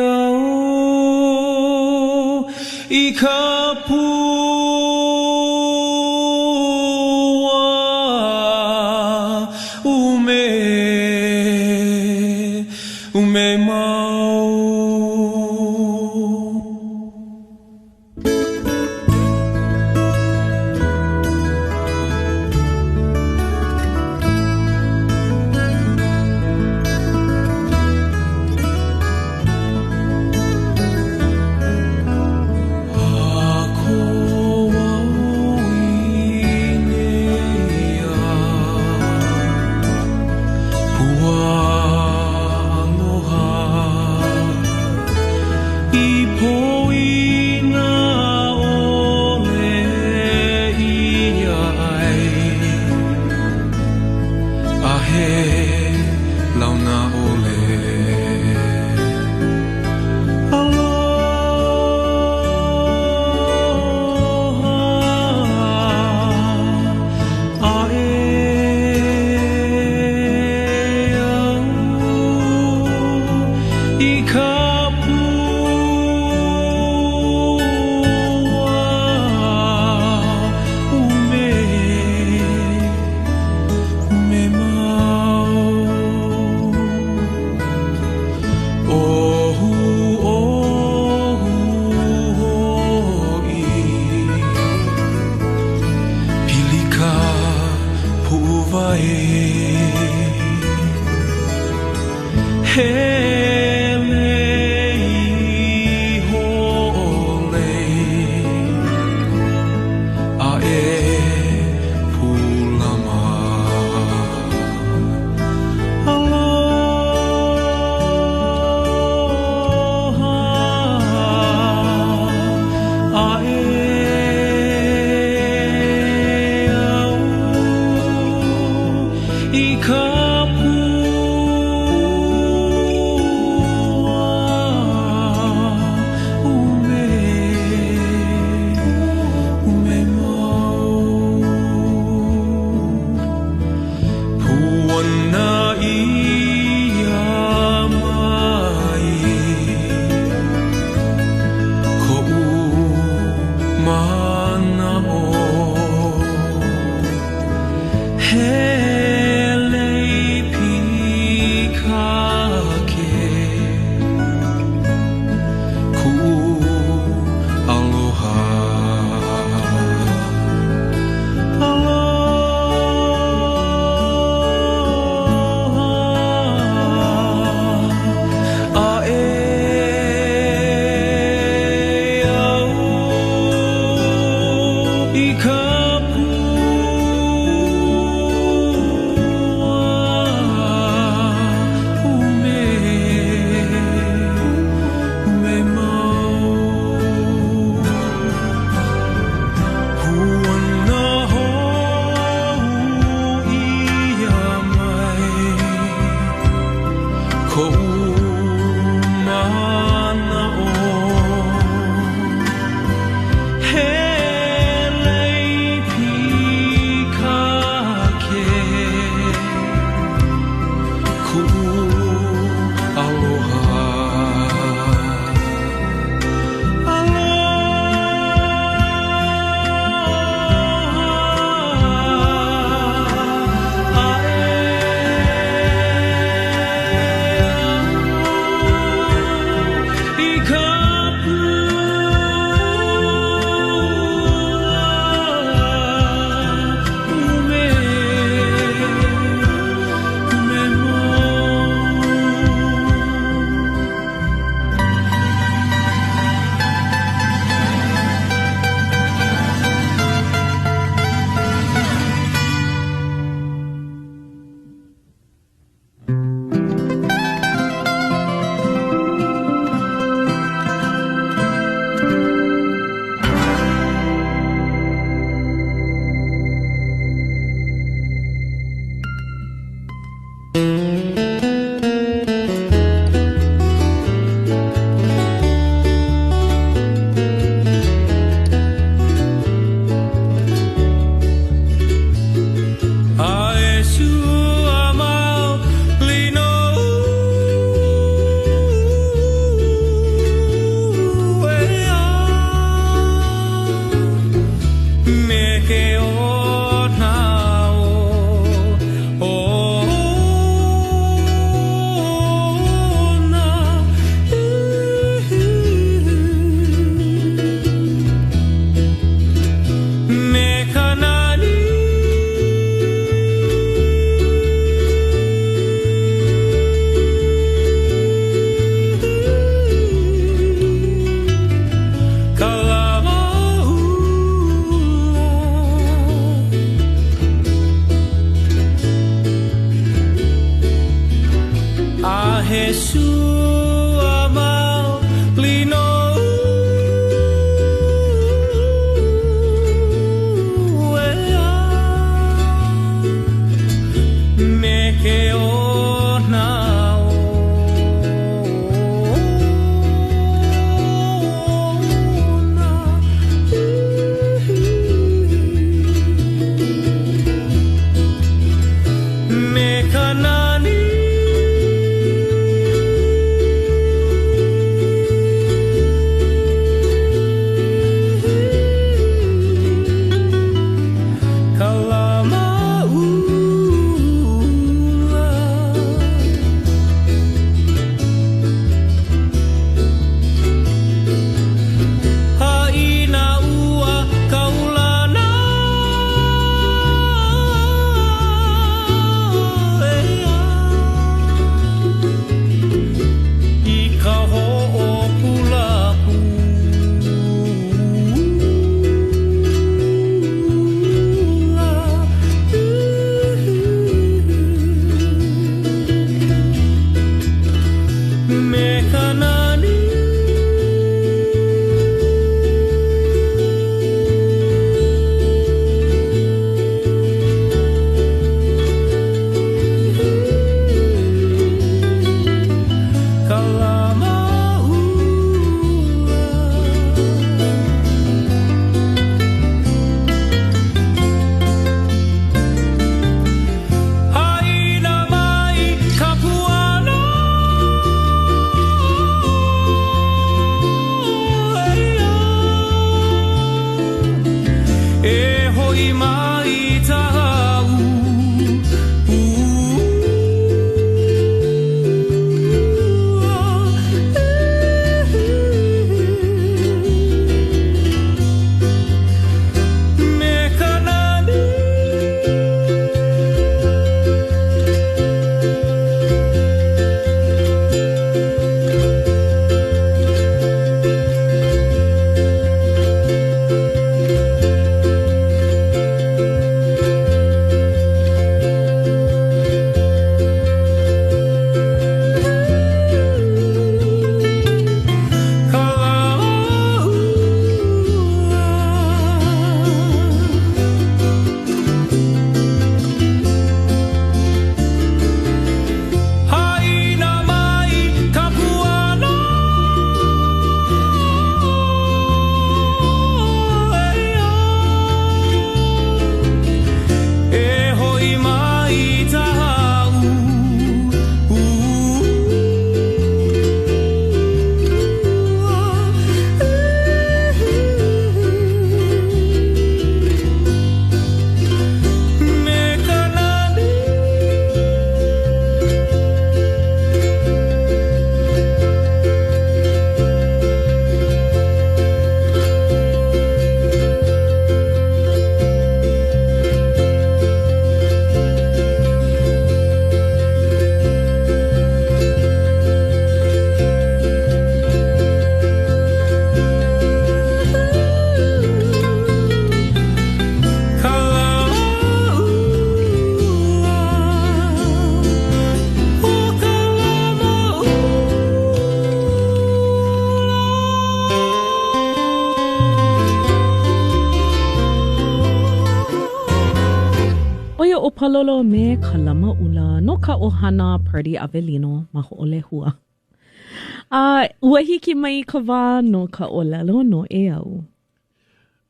S16: au i ka pua ʻume, ʻume mau. Launa ʻole. Aloha aʻe au i ka pua ʻume, ʻume mau. ʻOhuʻohu hoʻi, pili ka puʻuwai. Hele.
S3: Palolo me Kalamaʻula no ka ʻohana Purdy Avelino ma Hoʻolehua. A ua hiki mai ka wā no ka ʻōlelo noʻeau.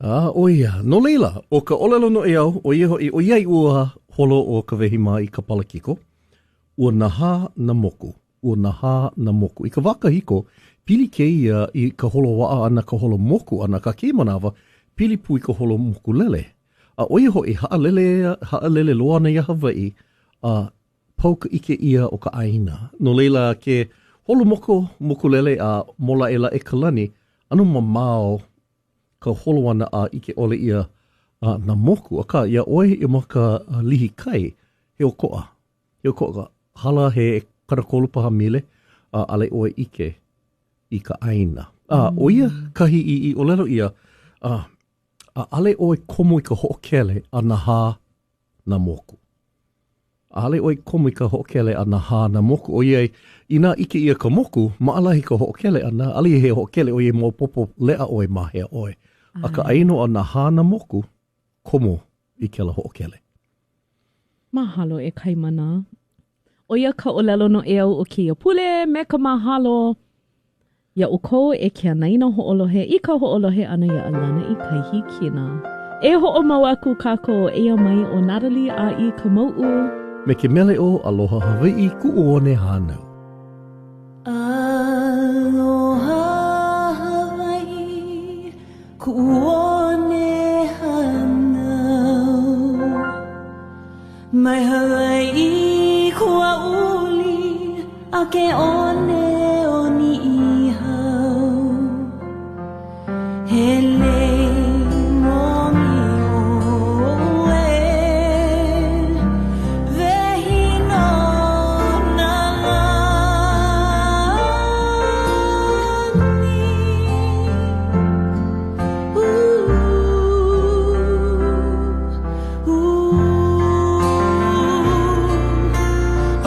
S2: A, ʻo ia. No laila, ʻo ka ʻōlelo noʻeau, ʻo ia hoʻi, ʻoiai ua holo ʻo Kawehi mā i ka palakiko, ua nahā nā moku. Ua nahā nā moku. I ka wā kahiko, pili kēia i ka holo waʻa ʻana, ka holo moku ʻana, akā kēia manawa, pili pū i ka holo mokulele. A ʻo ia hoʻi, haʻalele, haʻalele loa ana iā Hawaiʻi, a pau ka ʻike ʻia o ka ʻāina. No laila, ke holo moku, mokulele a mōlaʻelaʻe ka lani, ʻano mamao ka holo ʻana a ʻike ʻole ʻia nā moku. Akā, iā ʻoe i ma ka lihi kai, he ʻokoʻa. He ʻokoʻa. Hala he 30 paha mile, a ʻaʻole ʻoe ʻike i ka ʻāina. A ʻo ia kahi i i ʻōlelo ʻia, a ʻaʻole ʻoe komo i ka hoʻokele a nahā nā moku. ʻAʻole ʻoe komo i ka hoʻokele a nahā nā moku, ʻoiai, inā ʻike ʻia ka moku, maʻalahi ka hoʻokele ʻana, ʻaʻole he hoʻokele ʻoiai maopopo leʻa ʻoe ma hea ʻoe. Akā aia nō a nahā nā moku, komo i kēlā hoʻokele.
S3: Mahalo e Kaimana. ʻO ia ka ʻōlelo noʻeau o kēia pule me ka mahalo iā ʻoukou e ke anaina hoʻolohe i ka hoʻolohe ʻana iā ʻAlana i Kai Hikina. E hoʻomau aku kākou, eia mai ʻo Natalie ʻĀʻī Kamauʻu.
S2: Me ke mele ʻo Aloha Hawaiʻi Kuʻu One Hānau.
S9: Aloha Hawaiʻi Kuʻu one hānau Mai Hawaiʻi kuaʻuli a ke one o Niʻihau He lei mōmio ē Wehi nō nā lani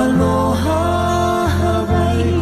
S9: Aloha Hawaii.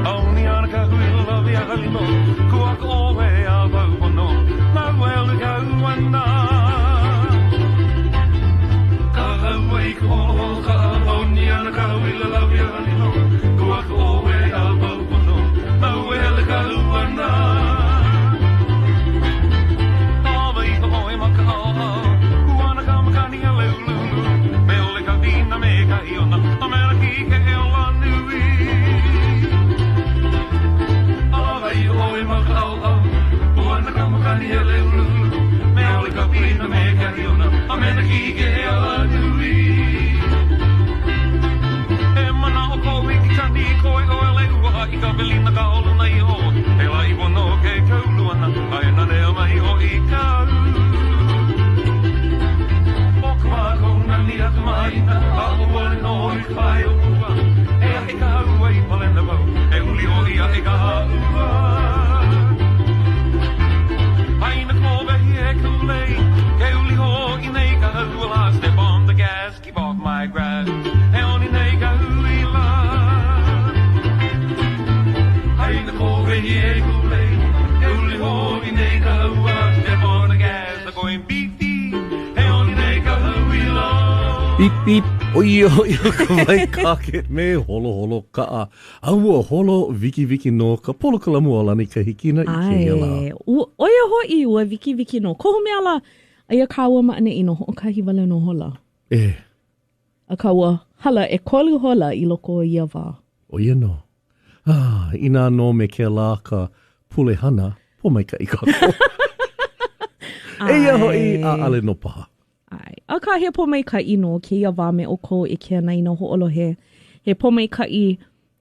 S17: A oni ana ka huila lawe a halino Kua ka ʻoe a pau pono Mau e ka uana Ka haua i ka holoholo kaʻa A oni ana ka huila lawe a halino Kua ka ʻoe a pau pono Mau e ka uana Awa i ka ʻoe ma ka ʻaoʻao Uana ka makani a leuluulu Me ole ka wina me ka iona A me na kīkeʻe o Lanui Awa i ʻoe ma ka ʻaoʻao Uana ka makani a leuluulu Me ole ka wina me ka iona A me na kīkeʻe o Lanui E manaʻo koʻu i ke kani Koe ʻoe le ua i ka welina ka oluna i o E la iwa no ke kauluana A e nanea mai hoʻi kau ʻO ka mākou nani a ka maʻina Aʻo wale nō i ka pae o kua E aʻe ka ua i palena wau E uli hoʻi aʻe ka ua Aina kōwehi e Kūlei Ke uli hoʻi nei ka ua lā Step on the gas, keep off my grass E oni nei ka huila Aina kōwehi e Kūlei Ke uli hoʻi nei ka ua Step on the gas, I'm going beep beep E oni nei ka huila
S2: Beep, beep. ʻO ia hoʻi ʻo Kawai Cockett me Holoholo Kaʻa. A ua holo wikiwiki nō ka polokalamu ʻO Lani Ka Hikina i kēia lā.
S3: ʻAe, ʻo ia hoʻi, ua wikiwiki nō. Kohu mea lā, aia kāua ma ʻaneʻi no hoʻokahi wale nō hola.
S2: E.
S3: Akā ua hala ʻekolu hola i loko o ia wā.
S2: ʻO ia nō. Ah, inā nō me kēlā ka pule hana, pōmaikaʻi kākou. Eia hoʻi, ʻaʻale nō paha.
S3: ʻAe. Akā, he pōmaikaʻi nō kēia wā me ʻoukou e ke anaina hoʻolohe. He pōmaikaʻi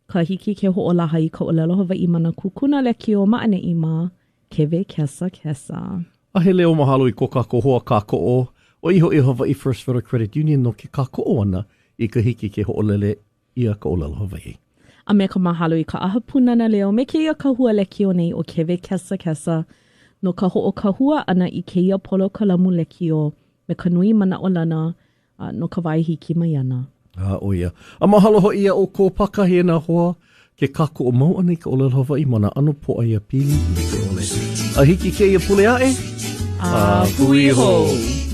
S3: ka hiki ke hoʻolaha i ka ʻōlelo Hawaiʻi ma nā kukuna lekiō ma ʻaneʻi ma Kewe Kesa Kesa.
S2: A he leo mahalo i ko kākou hoa kākoʻo, ʻo ia hoʻi Hawaii First Federal Credit Union no ke kākoʻo ʻana i ka hiki ke hoʻolele ʻia ka ʻōlelo Hawaiʻi.
S3: A me ka mahalo i ka ʻAha Pūnana Leo me kēia kahua lekiō nei ʻo Kewe Kesa Kesa no ka hoʻokahua ʻana i kēia polokalamu lekiō me ka nui manaʻolana no ka wā e hiki mai ana.
S2: A ʻo ia. A mahalo hoʻi iā ʻoukou pākahi e nā hoa, ke kākoʻo mau ʻana i ka ʻōlelo Hawaiʻi ma nā ʻano pōʻaiapili like ʻole. A hiki kēia pule aʻe,
S3: a hui hou!